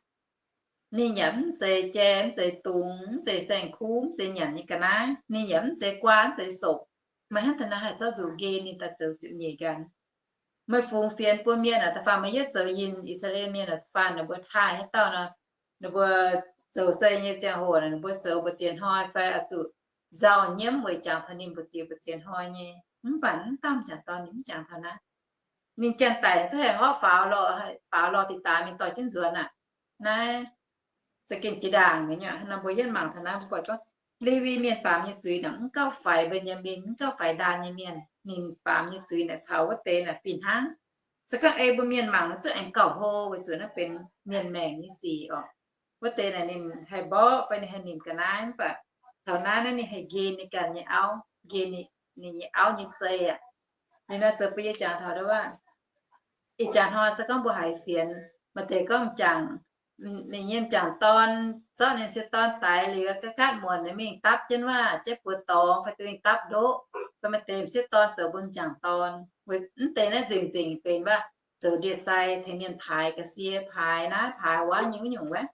ninh yaac mv zeiz jai, mv zeiz dungz, mv zeiz saeng-kuv, mv zeiz nyanc nyei ga'naaiv. Ninh yaac mv zeiz guaa, mv zeiz sopc. Meih hnangv daaih naaiv haih zorqv nzuqc nqen ninh daaih zoux ziepc nyeic nqanx. Meih fungx fienx bun mienh aeqv, da'faanh meih yietv zoux yinh I^saa^laa^en mienh aeqv, da'faanh ninh mbuo taaih haaix dauh nor, ninh mbuo zoux sei nyei ziangh hoc naaic, ninh mbuo zoux mbu'ziex hnoi fai oix zuqc nzauh nyiemv weic jangx taux ninh mbu'ziex mbu'ziex hnoi nyei. Mv baac mv dauh m'jangc dorn ninh mv jangx taux naaiv. Ninh janx-daic ninh zungv haih horpc faaux lorh, faaux lorh deix daaih mingh dorh jienv nzuonx aqv. Naaiv za'gengh jiex ndaangc mi'aqv. Nor mbuo yietv mangc taux naaiv mbuo buatc gorngv Lewi Mienh baamz nyei zuiz naaic mv gauh faix Mben^yaa^min, mv gauh faix ndaam nyei mienh. Ninh baamz nyei zuiz naaic caux wuov deix naaic fih hnangv. Se gorngv ei mbuo mienh mangc nor zungv aengx gauh hlo weic zuqc naaiv benx mienh maengc nyei sic oc. Wuov deix naaic ninh haih mborqv fai ninh haih nimc ga'naaiv, mv baac taux naaiv naaiv ninh haih nqen ninh ganh nyei auv, nqen ninh nyei auv nyei sei aqv. Ninh nor zoux bun yie jangx taux ndau wuov, ih jaax hnoi se gorngv mbuo haiz fienx, maaih deix gorngv m'jangc, ninh nyei m'jangc dorn zorqv ninh m'sieqv dorn daix liuz, gatv gatv muonc ninh mingh dapv jienv waac, jienv buoz dorngx fai duqv mingh dapv ndoqv, fai maaih deix m'sieqv dorn zoux mbuo m'jangc dorn. Mv deix naaiv nzengc nzengc benx waac zoux ndie-sai tengx mienh paaix ga'sie, paaix naaiv paaix wuov nyei wuov nyungc wuov.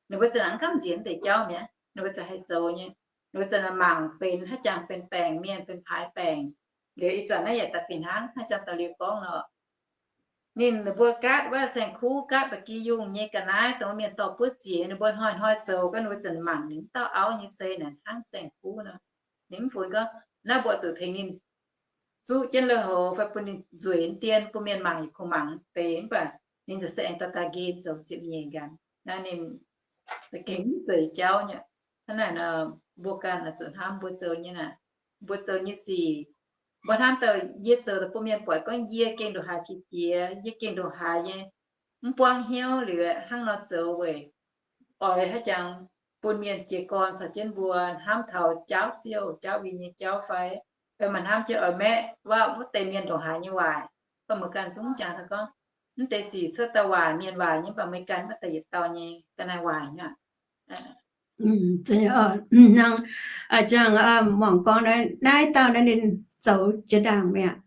Ninh mbuo za'gengh mv gamh nziex mv deix jauv mi'aqv. Ninh mbuo za'gengh haih zoux nyei. Ninh mbuo za'gengh mangc benx haaix jangx benx baengc mienh, benx paaix baengc. Liuz ih zanc naaiv yaac da'fih hnangv haaix jangx da'liuz gorngv nor, ninh mbuo gaatv wuov saeng-kuv, gaatv ba'gi yungh nyei ga'naaiv dongh mienh dorh buov ziex, ninh mbuo hnoi-hnoi zoux gorngv ninh mbuo za'gengh mangc ninh dauh auv nyei sei naaic hnangv saeng-kuv nor. Ninh mv funx gorngv naaiv mbuo zuqc tengx ninh zuqv jienv lui-houx fai bun ninh nzueic dien bun mienh mangc yietc kungx mangc deix, mv baac ninh ziouc se aengx daaih daaih nqen zoux ziepc nyeic nqanx. Naaiv ninh za'gengh mv zeiz jauv nyei. Hnangv naaic nor, mbuo ganh oix zuqc hnamv mbuo zoux nyei naaic, mbuo zoux nyei sic, mbuo hnamv daaih yie zoux daaih bun mienh buatc gorngv yie gengh ndongc haaix qiex jiez, yie gengh ndongc haaix nyei, mv buangv hnyouv liuz hnangv nor zoux weic oix haaix jangx bun mienh jiez gorn caux jienv mbuo hnamv taux jaauv siouh jaauv win nyei jauv fai, fai maaih hnamv jienv oix maeqv waac wuov deix mienh ndongc haaix nyei waaic. Baac mbuo ganh zungv jangx taux gorngv, mv deix sic cuotv daaih waaic, mienh waaic nyei, mv baac meih ganh mv baac daaih yietc dauh nyei ga'naaiv waaic nyei. Hnangv jangx muangx gorngv naaiv dauh naaiv ninh zoux jiex ndaangc mi'aqv.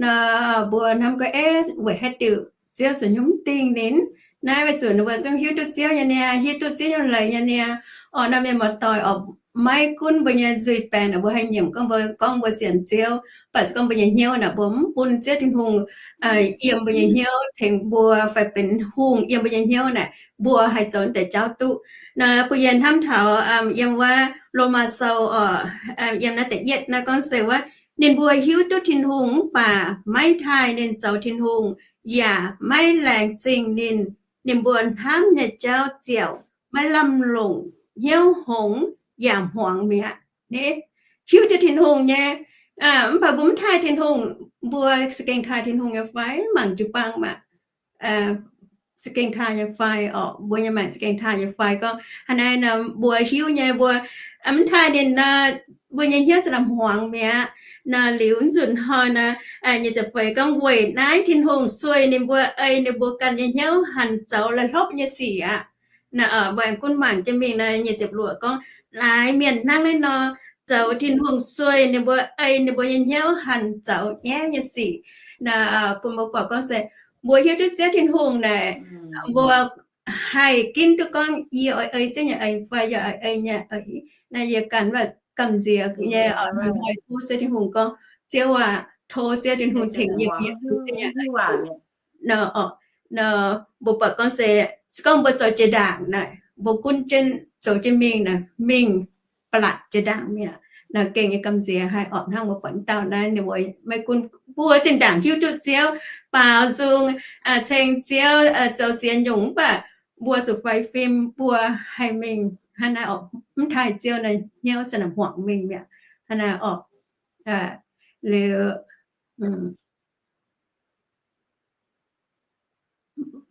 Nor mbuo hnamv gorngv, eh, weic haaix diuc Ziouv zuqc hnyouv mv dingh ninh. Naaiv weic zuqc ninh mbuo zungv hiuv duqv Ziouv nyei niaa, hiuv duqv Ziouv nyei leiz nyei niaa. Orqc, naaiv mienh muoz-doic orqc, maiv gunv mbuo nyei nzuih baengc, mbuo haih nyiemc gorngv mbuo, gorngv mbuo sienx Ziouv, mv baac se gorngv mbuo nyei hnyouv naaic, mbuo mv bun Ziouv Tin-Hungh yiem mbuo nyei hnyouv, tengx mbuo fai benx hungh yiem mbuo nyei hnyouv naaic, mbuo haih zoux deix jauv duqv. Naaiv bun yie hnamv taux yiem wuov Lomaa Sou orqc, yiem naaiv da'yietv naaiv gorngv se wuov, ninh mbuo hiuv duqv Tin-Hungh mv baac maiv taaih ninh zoux Tin-Hungh, yaac maiv laengz zingh ninh. Ninh mbuo hnamv nyei jauv ziouc maiv lamh longc, hnyouv hngongx yaac hmuangx mi'aqv. Hiuv duqv Tin-Hungh nyei, mv baac mbuo mv taaih Tin-Hungh, mbuo za'gengh taaih Tin-Hungh nyei fai? Mangc jiu-baang maah, za'gengh taaih nyei fai orqc? Mbuo nyei maengc za'gengh taaih nyei fai? Gorngv hnangv naaiv nor, mbuo hiuv nyei, mbuo mv taaih ninh nor, mbuo nyei hnyouv se lamh hmuangx mi'aqv. Nor liuz nzunc hnoi nor, nyic ziepc feix gorngv, weic naaiv Tin-Hungh sueih ninh mbuo, ei ninh mbuo ganh nyei hnyouv hanc zoux la'hlopv nyei sic aqv. Mbuo aengx gunv mangc jienv mingh nor, nyic ziepc luoqc gorngv, laaix mienh hnangv naaiv nor, zoux Tin-Hungh sueih ninh mbuo, ei ninh mbuo nyei hnyouv hanc zoux nyaiv nyei sic. Naaiv bun mbuo buatc gorngv se mbuo hiuv duqv Ziouv Tin-Hungh naaic, mbuo haih ginv duqv gorngv yie oix ei Ziouv nyei eix fai yie oix ei nyei eix. Naaiv yie ganh mv baac gamh nziex nyei oc, hnoi tov Ziouv Tin-Hungh gorngv, Ziouv aac, tov Ziouv Tin-Hungh tengx yie, yie nor, mbuo buatc gorngv se, se gorngv mbuo zoux jiex ndaangc naaic, mbuo gunv jienv zoux jienv mingh naaic, mingh ba'latc jiex ndaangc mi'aqv. Naaiv gengh nyei gamh nziex haic orqc, hnangv mbuo buatc dauh naaiv, ninh mbuo maiv gunv mbuo zinh ndaangc hiuv duqv Ziouv, baaux nzung, ceng Ziouv, zoux ziex nyungc, mv baac mbuo zuqc faix fim, mbuo haih mingh hnangv naaiv orqc, mv taaih Ziouv naaiv hnyouv se naaic hmuangx mingh mi'aqv hnangv naaiv orqc. Liuz,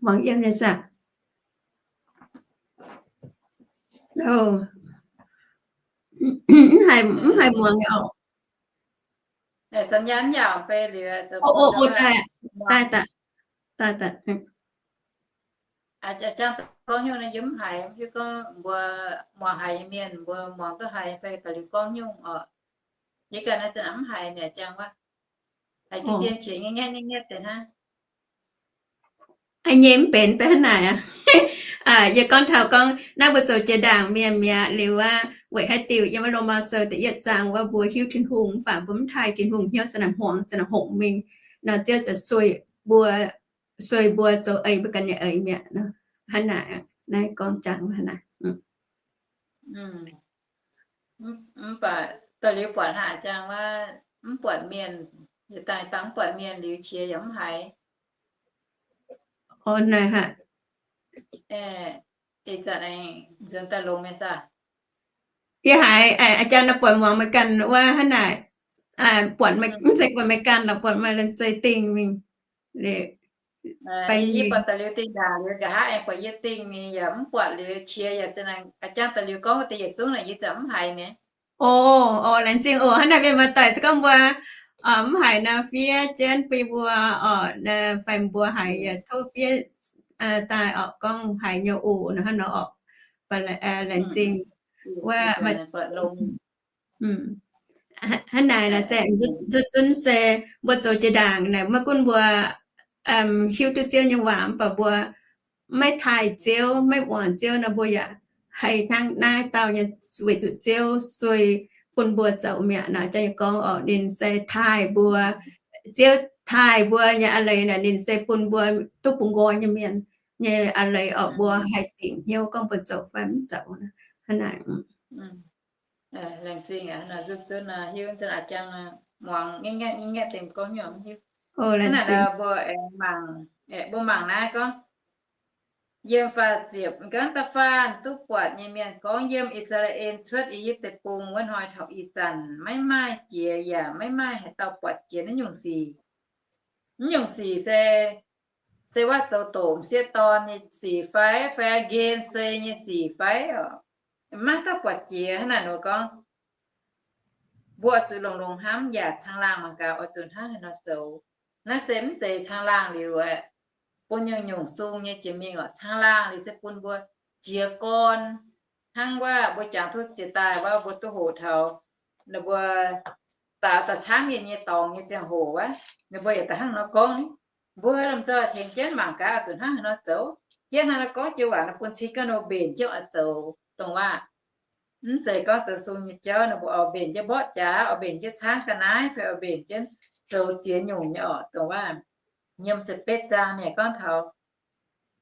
muangx yiem nyei saah? Mv haih muangx orqc. Daaih, daaih, daaih, daaih. Gorngv nyungc naaiv yie mv haiz, hiuv gorngv mbuo muangx haiz nyei mienh, mbuo muangx duqv haiz fai daaih liuz gorngv nyungc orqc. Yie ganh naaiv zanc mv haiz mi'aqv, jang wuov. Haiz dien dien qiex nyetv nyetv deix hnangv. Nyei mv benx, benx hnangv naaic aqv. Yie gorngv taux gorngv naaiv mbuo zoux jiex ndaangc mienh mi'aqv liuz aqv, weic haaix diuc yiem wuov Lomaa Sou da'yietv zaang wuov mbuo hiuv Tin-Hungh mv baac mbuo mv taaih Tin-Hungh, hnyouv se naaic hmuangx, se naaic hngongx mingh nor, Ziouv ziouc sueih mbuo, sueih mbuo zoux ei mbuo ganh nyei eix mi'aqv. Hnangv naaic, naaiv gorngv jangx hnangv naaic. Mv baac daaih liuz buatc hnangv jangx wuov, mv buatc mienh, yietc dangh dangh mv buatc mienh liuz qiex yaac mv haiz. Ih zanc nzunc daaih longx nyei saah? Yie haiz a'jang naaiv buatc muangx meih ganh wuov hnangv naaic, buatc mv zeiz buatc meih ganh lorqc, buatc maaih laengz zeix dingh mingh. Yie buatc daaih liuz dingh ndaangc liuz nqa'haav aengx buatc yie dingh mingh yaac mv buatc liuz qiex yaac za'naaic a'jang daaih liuz gorngv wuov deix yietc zungv naaic yie ziouc mv haiz mi'aqv. O, o, laengz zingh oc. Hnangv naaic mienh muoz-doic se gorngv mbuo mv haiz nor, fiev jienv bun mbuo oc, fai mbuo haiz yaac tov fiev daaih oc, gorngv haiz nyei oc nor hnangv nor oc. Laengz zingh wuov. Hnangv naaic naaic se nzunc zunv se mbuo zoux jiex ndaangc naaic, maiv gunv mbuo hiuv duqv Ziouv nyei waac mv baac mbuo maiv taaih Ziouv, maiv muangx Ziouv nor, mbuo yaac haih hnangv naaiv dauh nyei, weic zuqc Ziouv sueih bun mbuo zoux mi'aqv. Naaic jang nyei gorngv oc, ninh se taaih mbuo, Ziouv taaih mbuo nyei a'leiz naaic, ninh se bun mbuo duqv bungx nqoi nyei mienh nyei a'leiz oc, mbuo haih dingc hnyouv gorngv mbuo zoux fai mv zoux. Hnangv naaic. Laengz zingh aqv, nzunc zunv hiuv zunv a'jang muangx nyetv nyetv deix gorngv nyungc mv hiuv. Hnangv naaic mbuo mangc, mbuo mangc naaiv gorngv, yiem faah ziepc, ga'naaiv da'faanh duqv buatc nyei mienh gorngv, yiem I^saa^laa^en cuotv I^yipv Deic-Bung wuov hnoi taux ih zanc maiv maaih jiex yaac maiv maaih haaix dauh buatc jiex naaiv nyungc sic. Naaiv nyungc sic se, se wuov zoux doqc m'sieqv dorn nyei sic fai, fai ga'naaiv sei nyei sic fai oc. Maiv dauh buatc jiex. Hnangv naaic nor gorngv, mbuo zuqc longx-longx hnamv yaac caangh laangh mangc gaax oix zuqc hnangv haaix nor zoux. Naaiv se mv zeiz caangh laangh liuz aeqv, bun nyungc-nyungc sung nyei jiex mingh oc. Caangh laangh liuz se bun mbuo jiez gorn, hnangv wuov mbuo jangx duqv jiex daaih wuov, mbuo duqv hoqc taux ninh mbuo daaih, daaih caangv mienh nyei dorngx nyei ziangh hoc wuov, ninh mbuo yaac daaih hnangv nor gorngv ni. Mbuo lomh nzoih tengx jienv mangc gaax oix zuqc hnangv haaix nor zoux. Jienv hnangv naaiv gorngv jienv waac nor bun cing ganh oix mbenc jienv oix zoux dongh waac. Mv zeiz gorngv zoux sung nyei jauv ninh mbuo oix mbenc jienv mborqv jaax, oix mbenc jienv caangv ga'naaiv, fai oix mbenc jienv zoux ziex nyungc nyei orqc. Dongh waac nyiemc ziepc betv zaang naaic gorngv taux,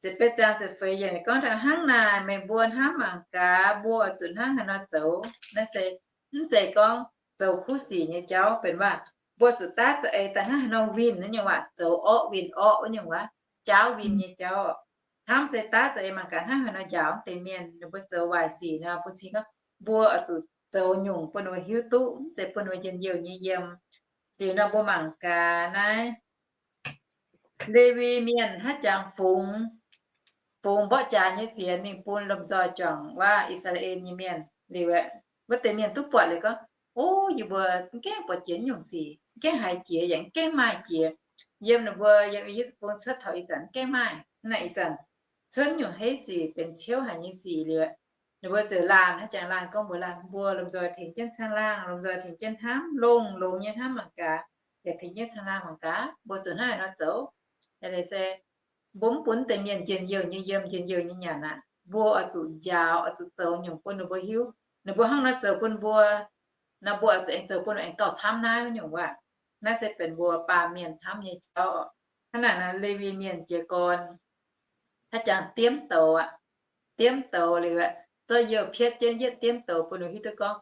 ziepc betv zaang ziepc feix yiemc gorngv taux hnangv naaic, meih mbuo hnamv mangc gaax, mbuo oix zuqc hnangv haaix nor zoux. Naaiv se mv zeiz gorngv zoux kuv sic nyei jauv, benx waac mbuo zuqc daav za'eix daaih hnangv haaix nor winh naaiv nyungc waac, zoux orqv winh orqv wuov nyungc waac, jaauv winh nyei jauv. Hnamv se daav za'eix mangc gaax hnangv haaix nor njaaux deix mienh, ninh mbuo zoux waaic sic nor bun cing gorngv mbuo oix zuqc zoux nyungc bun ninh mbuo hiuv duqv, mv zeiz bun ninh mbuo njien-youh nyei yiem. Liuz nor mbuo mangc gaax naaiv Lewi Mienh haaix jangx fungx, fungx mborqv jaax nyei fienx mingh bun lomh nzoih juangc waac I^saa^laa^en nyei mienh. Liuz aeqv, wuov deix mienh duqv buatc liuz gorngv, O, yie mbuo mv gaengh buatc jiex nyungc sic, mv gaengh haiz jiex yaac mv gaengh maaih jiex. Yiem ninh mbuo yiem I^yipv Deic-Bung cuotv taux ih zanc mv gaengh maaih. Naaiv ih zanc cuotv nyungc heiv sic, benx ciouv haic nyei sic liuz, ninh mbuo ziouc laanh, haaix jangx laanh gorngv mbuox laanh, Mbuo lomh nzoih tengx jienv caangh laangh, lomh nzoih tengx jienv hnamv, longx-longx nyei hnamv mangc gaax, yaac tengx jienv caangh laangh mangc gaax, mbuo zuqc hnangv haaix nor zoux. Aa, se mbuo mv bun deix mienh njien-youh nyei yiem, njien-youh nyei nyanc aqv. Mbuo oix zuqc njaaux, oix zuqc zoux nyungc bun ninh mbuo hiuv. Ninh mbuo hnangv nor zoux bun mbuo, nor mbuo oix zuqc aengx zoux bun ninh aengx gauh camv naaiv nyungc waac. Naaiv se benx mbuo baamh mienh hnamv nyei jauv. Hnangv naaic nor, Lewi Mienh jiez gorn haaix jangx diemv douz aqv. Diemv douz liuz aeqv, zorqv youh pietv jienv yietv diemv douz bun ninh hiuv duqv gorngv,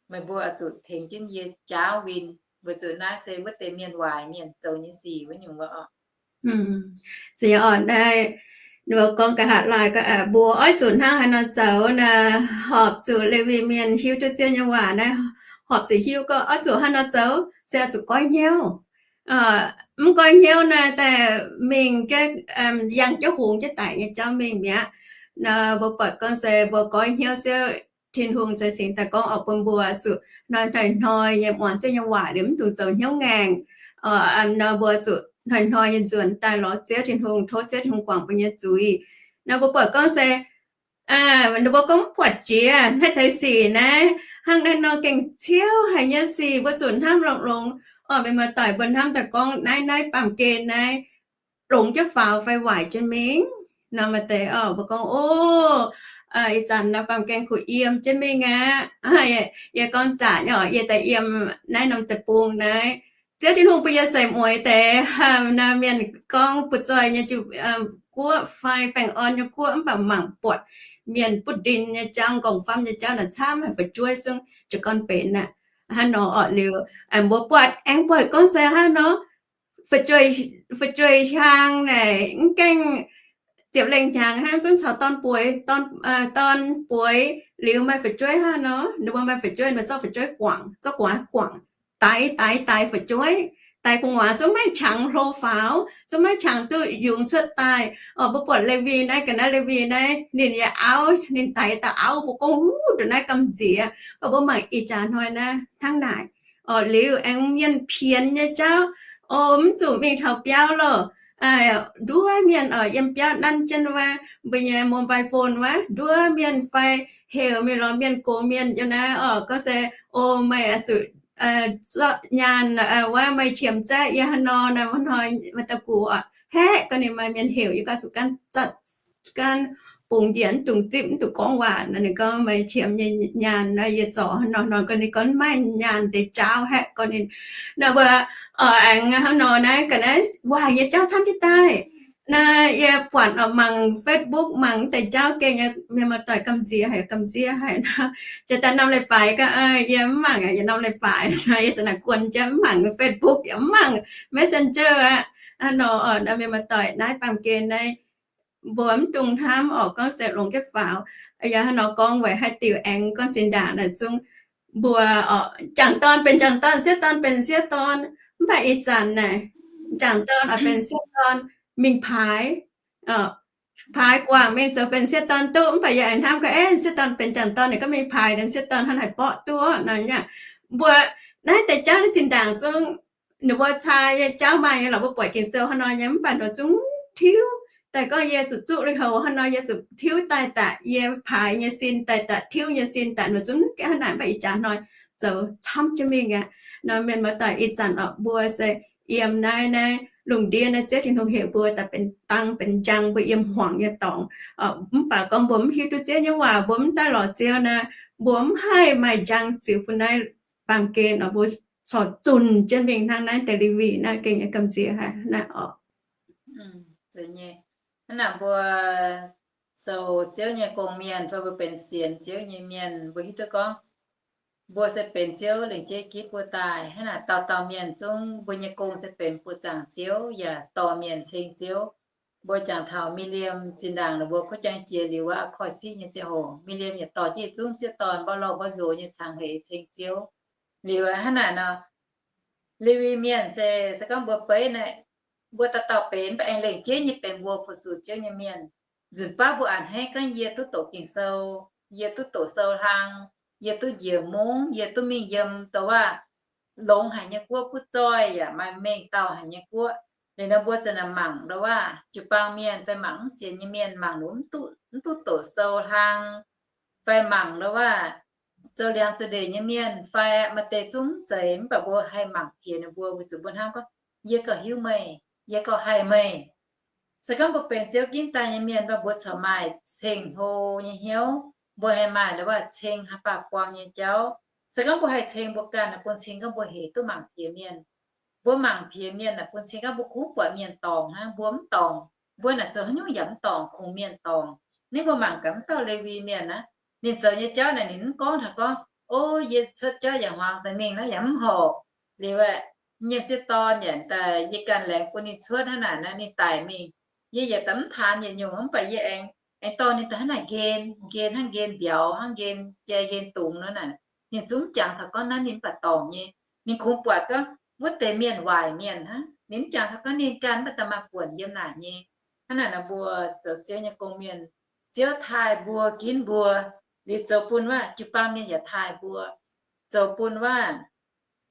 meih mbuo oix zuqc tengx jienv yie jaauv win, weic zuqc naaiv se wuov deix mienh waaic mienh zoux nyei sic wuov nyungc waac oc. Se yaac oc, naaiv ninh mbuo gorngv nqa'haav laai gorngv, mbuo oix zuqc hnangv haaix nor zoux naaic, horpc zuqc Lewi Mienh hiuv duqv Ziouv nyei waac naaiv, horpc zuqc hiuv gorngv oix zuqc hnangv haaix nor zoux, se oix zuqc goiv hnyouv. Mv goiv hnyouv naaic daaih mingh yangh jienv hungx jienv daic nyei jauv mingh mi'aqv. Nor mbuo buatc gorngv se mbuo goiv hnyouv Ziouv Tin-Hungh ceix singx daaih gorngv oix bun mbuo zuqc hnoi hnoi hnoi nyei muangx Ziouv nyei waac liuz mv dungx zoux hnyouv ngaengc. Nor mbuo zuqc hnoi hnoi nyei nzuonx daaih lorz Ziouv Tin-Hungh, tov Ziouv Tin-Hungh guangc mbuo nyei zuiz. Nor mbuo buatc gorngv se ninh mbuo gorngv mv buatc jiex naaiv deix sic naaiv, hnangv naaiv nor gengh ciouv haic nyei sic, mbuo zuqc hnamv longx-longx. Orqc, mienh muoz-doic, mbuo hnamv daaih gorngv naaiv, naaiv baamh gen naaiv longx jienv faaux fai waaic jienv mingh nor, maaih deix orqc, mbuo gorngv, O, ih zanc nor baamh gen kuh yiem jienv mingh aqv. Yie gorngv zanc nyei orqc, yie daaih yiem naaiv norm deic-bung naaiv, Ziouv Tin-Hungh bun yie seix mueiz deix, nor mienh gorngv butv-zoih nyei guoqv fai baengh orn nyei guoqv, mv baac mangc buatc mienh butv-ndin nyei jauv, nqorngv-famv nyei jauv naaic camv haic, fu'jueiv zungv jiez gorn benx aqv. Hnangv nor orqc, liuz mbuo buatc, aengx buatc gorngv se hnangv nor, fu'jueiv hiaang naaic mv gaengh ziepc lengh hnyangx hnangv zungv caux dorn bueix, dorn bueix liuz maaih fu'jueiv hnangv nor, ninh mbuo maaih fu'jueiv, ninh mbuo zorqv fu'jueiv guangc, zorqv gu'nguaaz guangc, daix daix daix fu'jueiv, daix gu'nguaaz zungv maiv qangx hlo faaux, zungv maiv qangx duqv yungz cuotv daaih. Orqc, mbuo buatc Lewi naaiv, ga'naaiv Lewi naaiv, ninh nyei auv, ninh daix dauh auv mbuo gorngv, Wuov ndongc naaiv gamh nziex. Mv baac mbuo mangc ih jaax hnoi naaiv hnangv naaic. Orqc, liuz aengx mienh pienx nyei jauv, o, mv zuqc mingh taux biauv loh. Nduov mienh orqc, yiem biauv nanv jienv wuov mbuo nyei mobile phone wuov, nduov mienh fai heuc mingh lorz mienh gox mienh yiem naaiv orqc, gorngv se, O, meih zuqc zorqv nyaanh wuov, meih qiemx zaeqv yie haaix nor naaiv, hnoi maaih dauh gox orqc, haeqv gorngv ninh maaih mienh heuc, yie ganh zuqc gan zatc, gan bungx njiec, mv dungx zipv, mv dungx gorngv waac nor. Ninh gorngv, Meih qiemx nyei nyaanh nor, yie zorc hnoi hnoi gorngv ninh gorngv maiv maaih nyaanh deix jauv, haeqv gorngv ninh nor. Mbuo aengx hnangv nor naaiv ga'naaiv waaic nyei jauv camv jienv daaih. Naaiv yie buatc orqc, mangc Facebook, mangc deix jauv gengh nyei, mienh muoz-doic, gamh nziex haic, gamh nziex haic nor. Jiex daaih norm leiz-baaix gaax, yie mv mangc, yie norm leiz-baaix nor yie za'naaic guon jienv mv mangc Facebook, yie mv mangc Messenger aqv. Hnangv nor orqc, mienh muoz-doic, naaiv baamh gen naaiv mbuo mv dungx hnamv orqc, gorngv se longx jienv faaux. Yie hnangv nor gorngv weic haaix diuc aengx gorngv zinh ndaangc naaic zungv mbuo orqc, jangc dorn benx jangc dorn, sieqv dorn benx sieqv dorn. Mv baac ih zanc naaic, jangc dorn oix benx sieqv dorn mingh paaix, paaix guangc mingh zoux benx sieqv dorn duqv. Mv baac yie aengx hnamv gorngv, Aeqv, sieqv dorn benx jangc dorn, ninh gorngv mingh paaix, ninh sieqv dorn hnangv haaix borqv duqv nor. Mbuo naaiv deix jauv naaiv zinh ndaangc zungv ninh mbuo caa nyei jauv maaih nyei lorqc, mbuo buatc Ging-Sou hnangv nor nyei, mv baac ninh zungv tiuv daaih gorngv yie zuqc zuqv lui-houx hnangv nor, yie zuqc tiuv daaih daaih yie paaix nyei sin, daaih daaih tiuv nyei sin daaih, ninh zungv gaengh hnangv naaic. Mv baac ih jaax hnoi zoux camv jienv mingh aqv. Nor mienh muoz-doic, ih zanc orqc, mbuo se yiem naaiv naaiv lungh ndiev naaiv Ziouv Tin-Hungh heuc mbuo daaih benx dang benx njang mbuo yiem hmuangx nyei dorngx. Mv baac gorngv mbuo mv hiuv duqv Ziouv nyei waac, mbuo mv daaih lorz Ziouv naaic, mbuo mv haih maaih njang ziux bun naaiv baamh gen oc. Mbuo corc zunc jienv mingh hnangv naaiv deix Lewi naaiv gengh nyei gamh nziex haic naaiv oc. Hnangv naaic mbuo zoux Ziouv nyei gong-mienh fai mbuo benx sienx Ziouv nyei mienh, mbuo hiuv duqv gorngv mbuo se benx Ziouv lengc jeiv gitv mbuo daaih. Hnangv naaic dauh dauh mienh zungv mbuo nyei gong se benx buoqc zaangc Ziouv yaac dorh mienh ceng Ziouv. Mbuo jangx taux Mi^li^am zinh ndaangc ninh mbuo kuv jangx jiex liuz wuov koiv-siqv nyei ziangh hoc, Mi^li^am yaac dorh jienv zungv sieqv dorn mbauv lorh mbauv nzox nyei cangx heix ceng Ziouv. Liuz hnangv naaic nor, Lewi mienh se, se gorngv mbuo beiv naaic, mbuo dauh dauh benx mv baac aengx lengc jeiv nyei benx mbuo fu-sux Ziouv nyei mienh. Nzunc baav mbuo a'hneiv gorngv yie duqv doqc Ging-Sou, yie duqv doqc sou hlang, yie duqv njiec mungv, yie duqv mingh yiem douc waac longx haic nyei guoqv, butv zoih yaac maaih mengh dauh haic nyei guoqv. Liuz nor mbuo za'naaic mangc douc waac jiu-baang mienh fai mangc mv sienx nyei mienh, mangc ninh mv duqv doqc sou hlang, fai mangc douc waac zoux liangx zoux ndeic nyei mienh fai maaih deix zungv mv zeiz, mv baac mbuo haih mangc piex ninh mbuo weic zuqc mbuo hnamv gorngv, yie gauh hiuv meih, yie gauh haih meih. Se gorngv mbuo benx Ziouv ginv daaih nyei mienh, mbuo corc maaih ceng-hlo nyei hnyouv, mbuo haih maaih douc waac ceng haaix baac buang nyei jauv. Se gorngv mbuo haih ceng mbuo ganh, bun cing gorngv mbuo hec duqv mangc piex mienh. Mbuo mangc piex mienh aeqv, bun cing gorngv mbuo kungx buatc mienh dorngc hnangv, mbuo mv dorngc. Mbuo naaic zoux haaix nyungc yaac mv dorngc, kungx mienh dorngc. Ninh mbuo mangc gaax mv dauh Lewi mienh aqv, ninh zoux nyei jauv naaic ninh mv gorngv haaix gorngv, O, yie cuotv jauv yaac hmuangx daaih mingh naaiv yaac mv horpc. Liuz aeqv, yiem sieqv dorn yaac daaih yie ganh laengz bun ninh cuotv hnangv naaic naaiv ninh daic mingh. Yie yaac daaih mv taan yietc nyungc, mv baac yie aengx, aengx dorh ninh daaih hnangv naaic nqen, nqen hnangv nqen mbiauz, hnangv nqen jai nqen dungz nor naaic. Ninh zungv mv jangx taux gorngv naaiv ninh mv baac dorngc nyei. Ninh kungx buatc gorngv wuov deix mienh waaic mienh hnangv. Ninh mv jangx taux gorngv ninh ganh mv baac daaih maaih buonc yiem naaic nyei. Hnangv naaic nor mbuo zoux Ziouv nyei gong-mienh, Ziouv taaih mbuo ginv mbuo, liuz zoux bun wuov jiu-baang mienh yaac taaih mbuo, zoux bun wuov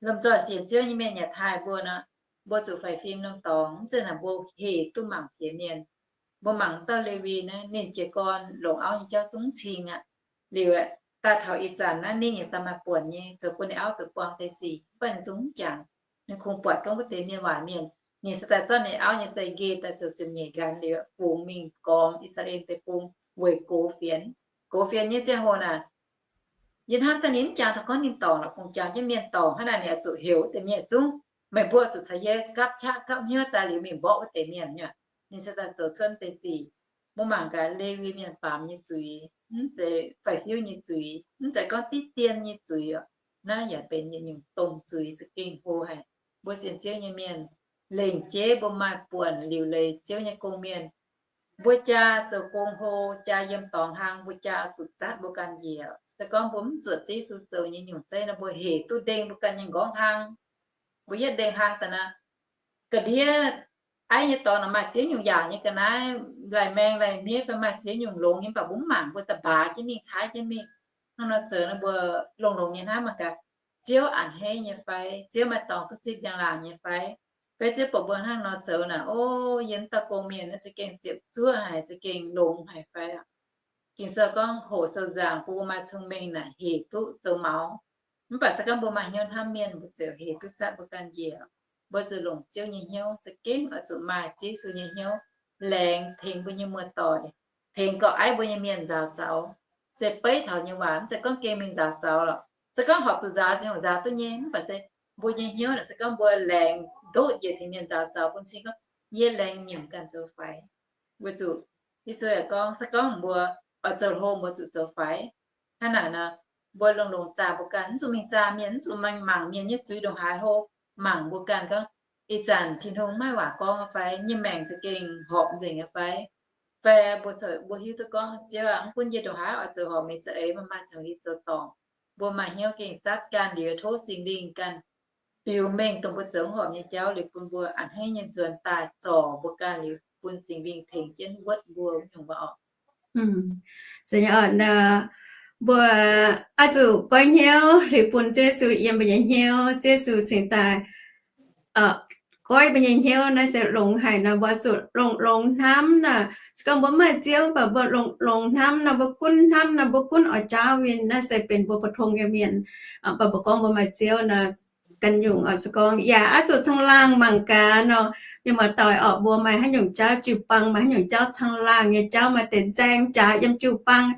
lomh nzoih sienx Ziouv nyei mienh yaac taaih mbuo nor, mbuo zuqc faix fim norm dorngx. Mv zeiz naaic mbuo hec duqv mangc piex mienh. Mbuo mangc dauh Lewi naaiv, ninh jiez gorn longc auv nyei jauv zungv cing aqv. Liuz aeqv, daaih taux ih zanc naaiv ninh yaac daaih maaih buonc nyei, zoux bun ninh auv zoux buang deix sic, mv baac ninh zungv mv jangx. Ninh kungx buatc gorngv wuov deix mienh waaic mienh, ninh se daaih zorqv ninh auv nyei sai-nqe daaih zoux ziepc nyeic nqanx liuz, fungx mingh gormx I^saa^laa^en deic-bung weic gox fienx. Gox fienx nyei ziangh hoc naaic, yie hnamv daaih ninh mv jangx taux gorngv ninh dorngc lorqc, kungx jangx jienv mienh dorngc. Hnangv naaic ninh oix zuqc heuc wuov deix mienh zungv, meih mbuo zuqc caux yie gapv qaqv gapv hnyouv daaih liuz mingh mborqv wuov deix mienh nyei. Ninh se daaih zoux cuotv deix sic. Mbuo mangc gaax Lewi mienh baamz nyei zuiz, mv zeiz faix-fiuv nyei zuiz, mv zeiz gorngv diqv dien nyei zuiz oc. Naaiv yaac benx yietc nyungc domh zuiz za'gengh hlo haic. Mbuo sienx Ziouv nyei mienh, lengc jeiv mbuo maaih buonc liuc leiz Ziouv nyei gong-mienh. Mbuo jaa zoux gong hlo, jaa yiem dorngx hlang, mbuo jaa zuqc zatv mbuo ganh njiec. Se gorngv mbuo mv zuotc Ziouv Yesu zoux nyei nyungc zeiv nor, mbuo hec duqv ndeng mbuo ganh nyei nqorngv hlang. Mbuo yietv ndeng hlang daaih naaic, ga'ndiev aiv nyei dorngx naaic maaih ziex nyungc yaangc nyei ga'naaiv, laih maeng laih hmiev fai maaih ziex nyungc longx nyei, mv baac mbuo mv mangc, mbuo daaih mbaaz jienv mingh, caaiv jienv mingh. Hnangv nor zoux nor mbuo longx-longx nyei hnamv mangc gaax, Ziouv a'hneiv nyei fai? Ziouv maaih dorngx duqv zipv njang-laangc nyei fai? Fai Ziouv buatc mbuo hnangv nor zoux naaic, o, yie dauh gong-mienh naaiv za'gengh ziepc zuoqv haic, za'gengh longx haic fai? Ging-Sou gorngv hoqc sou nzaangc bun mbuo maaih cong-mengh naaic hec duqv zoux maux. Mv baac se gorngv mbuo maaih hnyouv hnamv mienh, mbuo ziouc hec duqv zatv mbuo ganh njiec. Mbuo zuqc longc Ziouv nyei hnyouv, za'gengh oix zuqc maaih Ziouv Yesu nyei hnyouv laengz tengx mbuo nyei muoz-doic, tengx gauh aiv mbuo nyei mienh nzaaux zaux. Se beiv taux nyei waac, mv zeiz gorngv gengh mingh nzaaux zaux lorqc. Se gorngv horpc zuqc nzaaux, ziouc nzaaux duqv nyei. Mv baac se mbuo nyei hnyouv naaic, se gorngv mbuo laengz ndoqv njiec tengx mienh nzaaux zaux bun cing gorngv, yie laengz nyiemc ganh zoux faix. Weic zuqc Yesu yaac gorngv, se gorngv mbuo oix zoux hlo, mbuo zuqc zoux faix. Hnangv naaic nor, mbuo longx-longx zaah mbuo ganh, mv zuqc mingh zaah mienh, mv zuqc mingh mangc mienh nyei zuiz ndongc haaix hlo. Mangc mbuo ganh gorngv, ih zanc Tin-Hungh maiv waac gorngv fai? Nyei maengc za'gengh horpc nzengc fai? Fai mbuo, mbuo hiuv duqv gorngv, Ziouv aah, mv gunv yie ndongc haaix oix zoux horpc, meih za'eix maiv maaih caux yie zoux dorngc. Mbuo maaih hnyouv gengh zatv ganh liuz, tov Singx Lingh ganh biux mengh dongh mbuo zoux horpc nyei jauv liuz, bun mbuo a'hneiv nyei nzuonx daaih zorc mbuo ganh liuz, bun Singx Lingh tengx jienv wuotv mbuo nyungc waac oc. Mbuo oix zuqc goiv hnyouv liuz bun Ziouv Yesu yiem mbuo nyei hnyouv. Ziouv Yesu cingx daaih goiv mbuo nyei hnyouv naaiv se longx haic nor, mbuo zuqc longx-longx hnamv naaic. Se gorngv mbuo mv maaih Ziouv, mv baac mbuo longx-longx hnamv nor, mbuo gunv hnamv nor, mbuo gunv oix jaauv win, naaiv se benx mbuo pou-tong nyei mienh. Mv baac mbuo gorngv mbuo maaih Ziouv nor, ganh nyungc oix zuqc gorngv yaac oix zuqc cong-laangh mangc gaax nor, Mienh muoz-doic orqc, mbuo maaih haaix nyungc jauv jiu-baang, maaih haaix nyungc jauv caangh laangh nyei jauv, maaih deix nzaeng jaax yiem jiu-baang,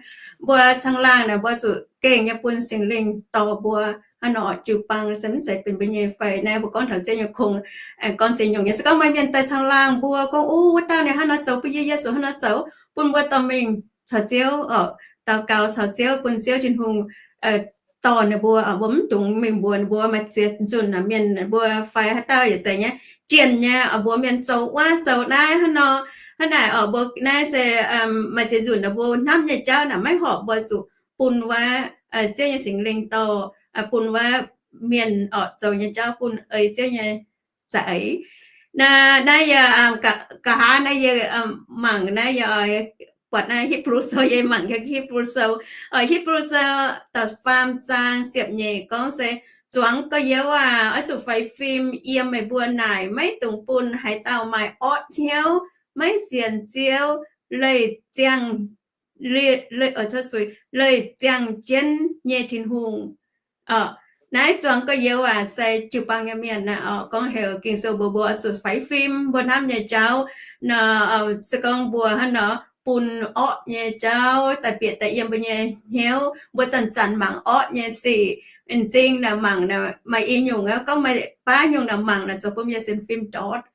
mbuo caangh laangh naaic mbuo zuqc gengh nyei bun Singx Lingh dorh mbuo hnangv nor orqc. Jiu-baang se mv zeiz benx mbuo nyei fai naaiv mbuo gorngv taux Ziouv nyei kungx, aengx gorngv ziex nyungc nyei. Se gorngv maaih mienh daaih caangh laangh mbuo gorngv, Ov, wuov dauh ninh hnangv nor zoux bun yie, yie zuqc hnangv nor zoux, bun mbuo dorh mingh caux Ziouv orqc, daux gaux caux Ziouv, bun Ziouv Tin-Hungh dorh ninh mbuo. Mbuo mv dungx mingh mbuox ninh mbuo maaih ziex nzunc mienh mbuo fai haaix dauh yietc zeiz nyei, jienh nyei mbuox mienh zoux wuov zoux naaiv hnangv nor. Hnangv naaic orqc, mbuo naaiv se maaih ziex nzunc mbuo hnamv nyei jauv naaic maiv horpc, mbuo zuqc bun wuov Ziouv nyei Singx Lingh dorh, bun wuov mienh orqc zoux nyei jauv bun ei Ziouv nyei za'eix. Naaiv, naaiv yie, nqa'haav naaiv yie mangc naaiv yie buatc naaiv Hipv^lu Sou, yie mangc Hipv^lu Sou. Hipv^lu Sou da'faam zaang ziepc nyeic gorngv se, Zuangx gorx-youz aac, oix zuqc faix fim yiem meih mbuo naaic, maiv dungx bun haaix dauh maaih orqv hnyouv, maiv sienx Ziouv, leih ziangh, leih ziangh jienv nyei Tin-Hungh. Naaiv zuangx gorx-youz aac, se jiu-baang nyei mienh naaic orqc, gorngv heuc Ging-Sou mbuox mbuo oix zuqc faix fim mbuo hnamv nyei jauv nor. Se gorngv mbuo hnangv nor bun orqv nyei jauv daaih bieqc daaih yiem mbuo nyei hnyouv, mbuo zanc-zanc mangc orqv nyei sic, m'zing naaic mangc naaic maaih i nyungc, gorngv maaih baav nyungc naaic mangc naaic zoux bun yie sienx fim ndortv,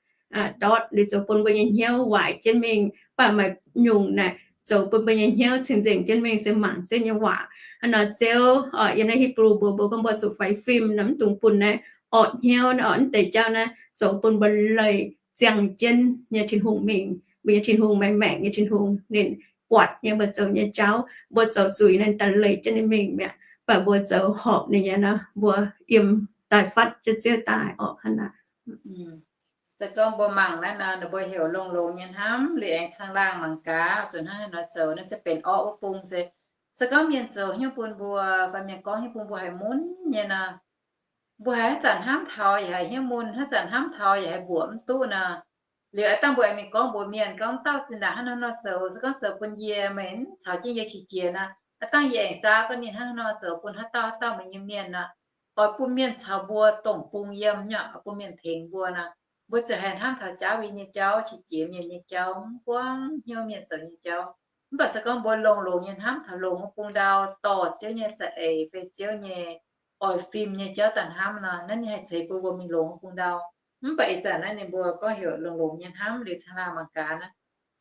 ndortv liuz zoux bun mbuo nyei hnyouv waaic jienv mingh. Mv baac maaih nyungc naaic zoux bun mbuo nyei hnyouv cing-nzengc jienv mingh se mangc Ziouv nyei waac. Hnangv nor Ziouv yiem naaiv Hipv^lu mbuox mbuo gorngv mbuo zuqc faix fim nor, mv dungx bun naaiv orqv hnyouv naaiv orqc, mv deix jauv naaiv zoux bun mbuo leih ziangh jienv nyei Tin-Hungh mingh. Mbuo nyei Tin-Hungh maaih maengc nyei Tin-Hungh, ninh buatc nyei mbuo zoux nyei jauv, mbuo zoux zuiz ninh daaih leih jienv ninh mingh mi'aqv. Mv baac mbuo zoux horpc ninh nyei nor, mbuo yiem daaih fatv jienv Ziouv daaih orqc. Hnangv naaic. Se gorngv mbuo mangc naaiv nor, ninh mbuo heuc longx-longx nyei hnamv liuz aengx caangh laangh mangc gaax, zuqc hnangv haaix nor zoux naaiv se benx orqv wuov bung se, se gorngv mienh zoux hnyouv bun mbuo fai mienh gorngv hnyouv bun mbuo haiz mun nyei nor, mbuo haiz haaix zanc hnamv taux yaac haiz hnyouv mun, haaix zanc hnamv taux yaac haiz mbuoqc mv duqv nor, liuz aav dangh mbuo aengx mingh gorngv mbuox mienh gorngv, dauh zinh ndaangc hnangv nor nor zoux, se gorngv zoux bun yie, meih mv caux jienv yie qiex jiez nor, aav dangh yie aengx saauv gorngv ninh hnangv haaix nor zoux bun haaix dauh haaix dauh meih nyei mienh nor, oix bun mienh caux mbuo dongh bung yiem nyei, oix bun mienh tengx mbuo nor, mbuo ziouc haih hnamv taux jaav win nyei jauv, qiex jiez mienh nyei jauv, mv buangv hnyouv mienh zoux nyei jauv. Mv baac se gorngv mbuo longx-longx nyei hnamv taux longx wuov bung ndau, dorh Ziouv nyei za'eix fai Ziouv nyei oix fim nyei jauv daaih hnamv nor, naaiv ninh haih ceix bun mbuo mingh longx wuov bung ndau. Mv baac ih zanc naaiv ninh mbuo gorngv heuc longx-longx nyei hnamv liuz caangh laangh mangc gaax naaiv,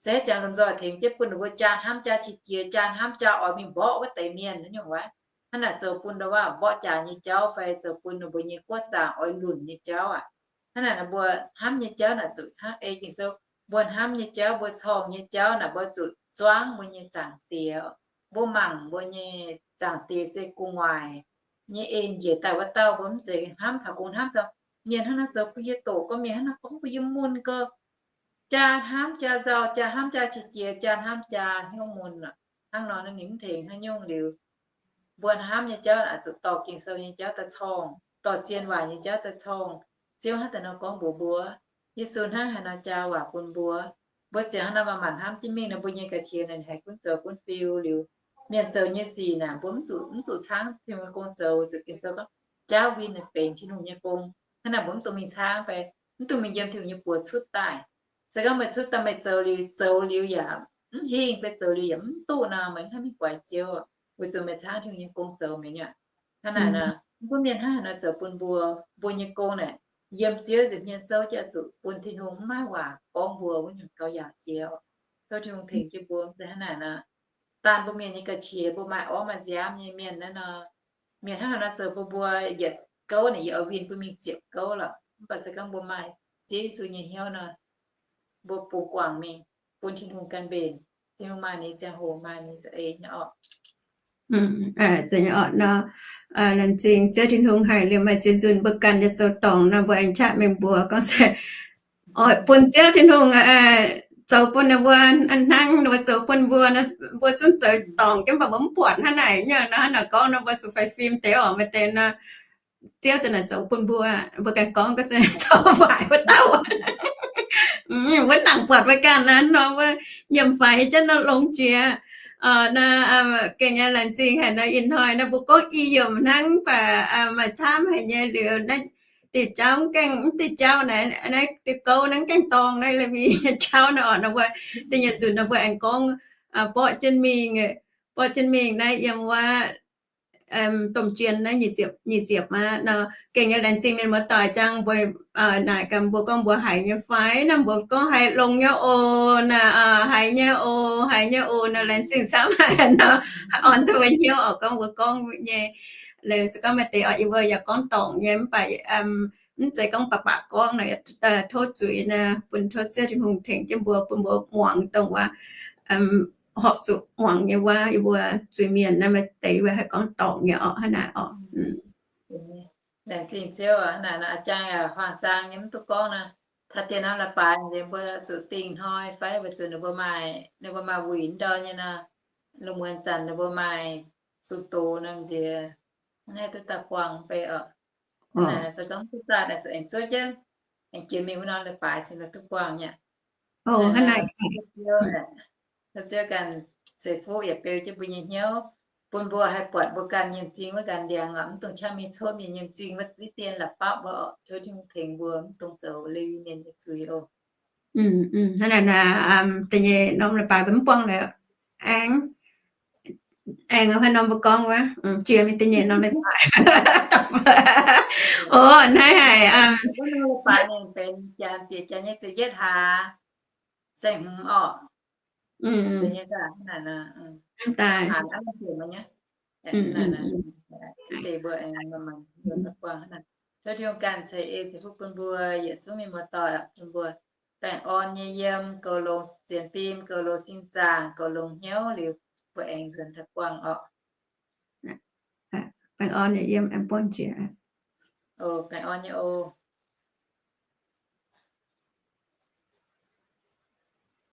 se haaix jangx lomh nzoih tengx jienv bun ninh mbuo jaa hnamv jaa qiex jiez, jaa hnamv jaa oix mingh mborqv wuov deix mienh naaiv nyungc wuov. Hnangv naaic zoux bun ndau waac mborqv jaax nyei jauv fai zoux bun ninh mbuo nyei guoqv zaangc oix lunc nyei jauv aac. Hnangv naaic ninh mbuo hnamv nyei jauv naaic zuqc hnangv ei Ging-Sou, mbuo hnamv nyei jauv, mbuo corngh nyei jauv naaic mbuo zuqc zuangv mbuo nyei Zaangc Diex. Mbuo mangc mbuo nyei Zaangc Diex se gu'nguaaic nyei en njiec daaih wuov dauh. Mbuo mv zeiz hnamv taux kungx hnamv taux mienh hnangv naaiv zoux bun yie doqc gau, mienh hnangv naaiv gorngv bun yie mun gau. Jaa hnamv jaa nzauh, jaa hnamv jaa qiex jiez, jaa hnamv jaa hnyouv mun aqv. Hnangv nor ninh mv tengx haaix nyungc liuz, mbuo hnamv nyei jauv oix zuqc dorh Ging-Sou nyei jauv daaih corngh, dorh zien waaic nyei jauv daaih corngh. Ziouv hnangv daaih nor gorngv mbuox mbuo, Yesu hnangv haaix nor jaa waac bun mbuo, mbuo ziouc hnangv nor manc-manc hnamv jienv mingh nor, mbuo nyei ga'qiex naaic haih gunv zoux gunv fiu liuz. Mienh zoux nyei sic naaic mbuo mv zuqc, mv zuqc caangv Tin-Hungh nyei gong zoux, zuqc Ging-Sou gorngv jaav win naaic benx Tin-Hungh nyei gong. Hnangv naaic mbuo mv dungx mingh caangv fai mv dungx mingh yiem Tin-Hungh nyei buoz cuotv daaih. Se gorngv meih cuotv daaih meih zoux liuz, zoux liuz yaac mv hingh fai zoux liuz yaac mv duqv nor, meih mv haih mingh guaix Ziouv, weic zuqc meih caangv Tin-Hungh nyei gong zoux mi'aqv. Hnangv naaic nor, mbuo mienh hnangv haaix nor zoux bun mbuo, mbuo nyei gong naaic yiem Ziouv nza'hmien souv jienv zuqc bun Tin-Hungh mv maaih waac gorngv mbuo wuov nyungc gauh yaauc jiex. Tov Tin-Hungh tengx jienv mbuo. Mv zeiz hnangv naaic nor, daanh mbuo mienh nyei ga'qiex, mbuo maaih orv maaih nziaamv nyei mienh naaiv nor, mienh hnangv haaix nor zoux bun mbuo yietc gouv naaic yie oix win bun mingh ziepc gouv lorqc. Mv baac se gorngv mbuo maaih Ziouv Yesu nyei hnyouv nor, mbuo bungx guangc mingh, bun Tin-Hungh ganh mbenc. Tin-Hungh maaih ninh ziangh hoc, maaih ninh za'eix nyei orqc. Zeiz nyei orqc nor, laengz zingh Ziouv Tin-Hungh haic liuz maaih ziex nzunc mbuo ganh yaac zoux dorngc nor, mbuo aengx qaqv mingh mbuox gorngv se oix bun Ziouv Tin-Hungh zoux bun ninh mbuo hnangv ninh mbuo zoux bun mbuo, mbuo zungv zoux dorngc jienv mv baac mbuo mv buatc hnangv naaic nyei nor, hnangv naaic gorngv nor mbuo zuqc faix fim deix orqc, maaih deix nor Ziouv za'naaic zoux bun mbuo, mbuo ganh gorngv ga'naaiv zoux waaic wuov dauh. Wuov nangc buatc mbuo ganh naaiv nor, mbuo nyiemc faix jienv nor longx jiex. Nor, gengh nyei laengz zingh haic nor, ih hnoi nor mbuo gorngv i yiemc hnangv, mv baac maaih camv haic nyei liuz naaiv diuh jauv mv gaengh, mv diuh jauv naaiv, naaiv diuh gouv naaiv mv gaengh dorngc naaiv, Lewi nyei jauv naaiv orqc. Naaiv mbuo da'nyeic nzunc naaiv mbuo aengx gorngv, borqv jienv mingh, borqv jienv mingh naaiv yiem wuov domh jien naaiv nyic ziepc, nyic ziepc aqv nor. Gengh nyei laengz zingh mienh muoz-doic jangx mbuo naaic gaax mbuo gorngv mbuo haiz nyei fai nor, mbuo gorngv haiz longx nyei oc naaic, haiz nyei oc, haiz nyei oc nor, laengz zingh camv haic nor, orn duqv mbuo hnyouv oc gorngv mbuo gorngv nyei. Liuz se gorngv maaih deix oc yie mbuo yaac gorngv dorngc nyei mv baac mv zeiz gorngv baac baac gorngv nor, tov zuiz naaic, bun tov Ziouv Tin-Hungh tengx jienv mbuo, bun mbuo muangx dongh wuov horpc zuqc muangx nyei waac, yie mbuo zuiz mienh naaiv maaih deix yie mbuo haih gorngv dorngc nyei orqc, hnangv naaic orqc. Laengz zingh Ziouv aqv. Hnangv naaic nor, a'jang yaac huaang-zaang nyei mv duqv gorngv nor, taux dieh norm leiz-baaix nziex mbuo zuqc dingh hnoi fai weic zuqc ninh mbuo maaih, ninh mbuo maaih wuic ndorm nyei nor, lungh muonz zanc ninh mbuo maaih zuqc doz nor nziex mv haih duqv daaih buangh bei orqc. Hnangv naaic se gorngv duqv daaih naaic zuqc aengx zuov jienv, aengx jiex mingh wuov norm leiz-baaix cingx lorz duqv buangh nyei. Tov Ziouv ganh ceix fuqv yaac beu jienv mbuo nyei hnyouv, bun mbuo haih buatc mbuo ganh nyei m'zing wuov ganh ndiangx oc, mv dungx qaqv mingh cotv mienh nyei m'zing wuov diqv dien la'fapv wuov oc. Tov Tin-Hungh tengx mbuo mv dungx zoux Lewi Mienh nyei zuiz oc. Hnangv naaic, da'nyeic norm leiz-baaix mbuo mv buangh lorqc. Aengx, aengx haaix norm mbuo gorngv wuov, jiex mingh da'nyeic norm leiz-baaix. Orqc, naaiv haic, wuov norm leiz-baaix ninh benx janx, bieqc janx nyei ziepc yietv hlaax, saeng-hmz orqc. Daaih, tov Tin-Hungh ganh ceix ei ceix fuqv bun mbuo yietc zungv mienh muoz-doic, bun mbuo baengh orn nyei yiem, goux longx sienx fim, goux longx sin zaangc, goux longx hnyouv liuz, mbuo aengx nzuonx daaih buangh orqc. Baengh orn nyei yiem, aengx buangh jiex. Baengh orn nyei oc.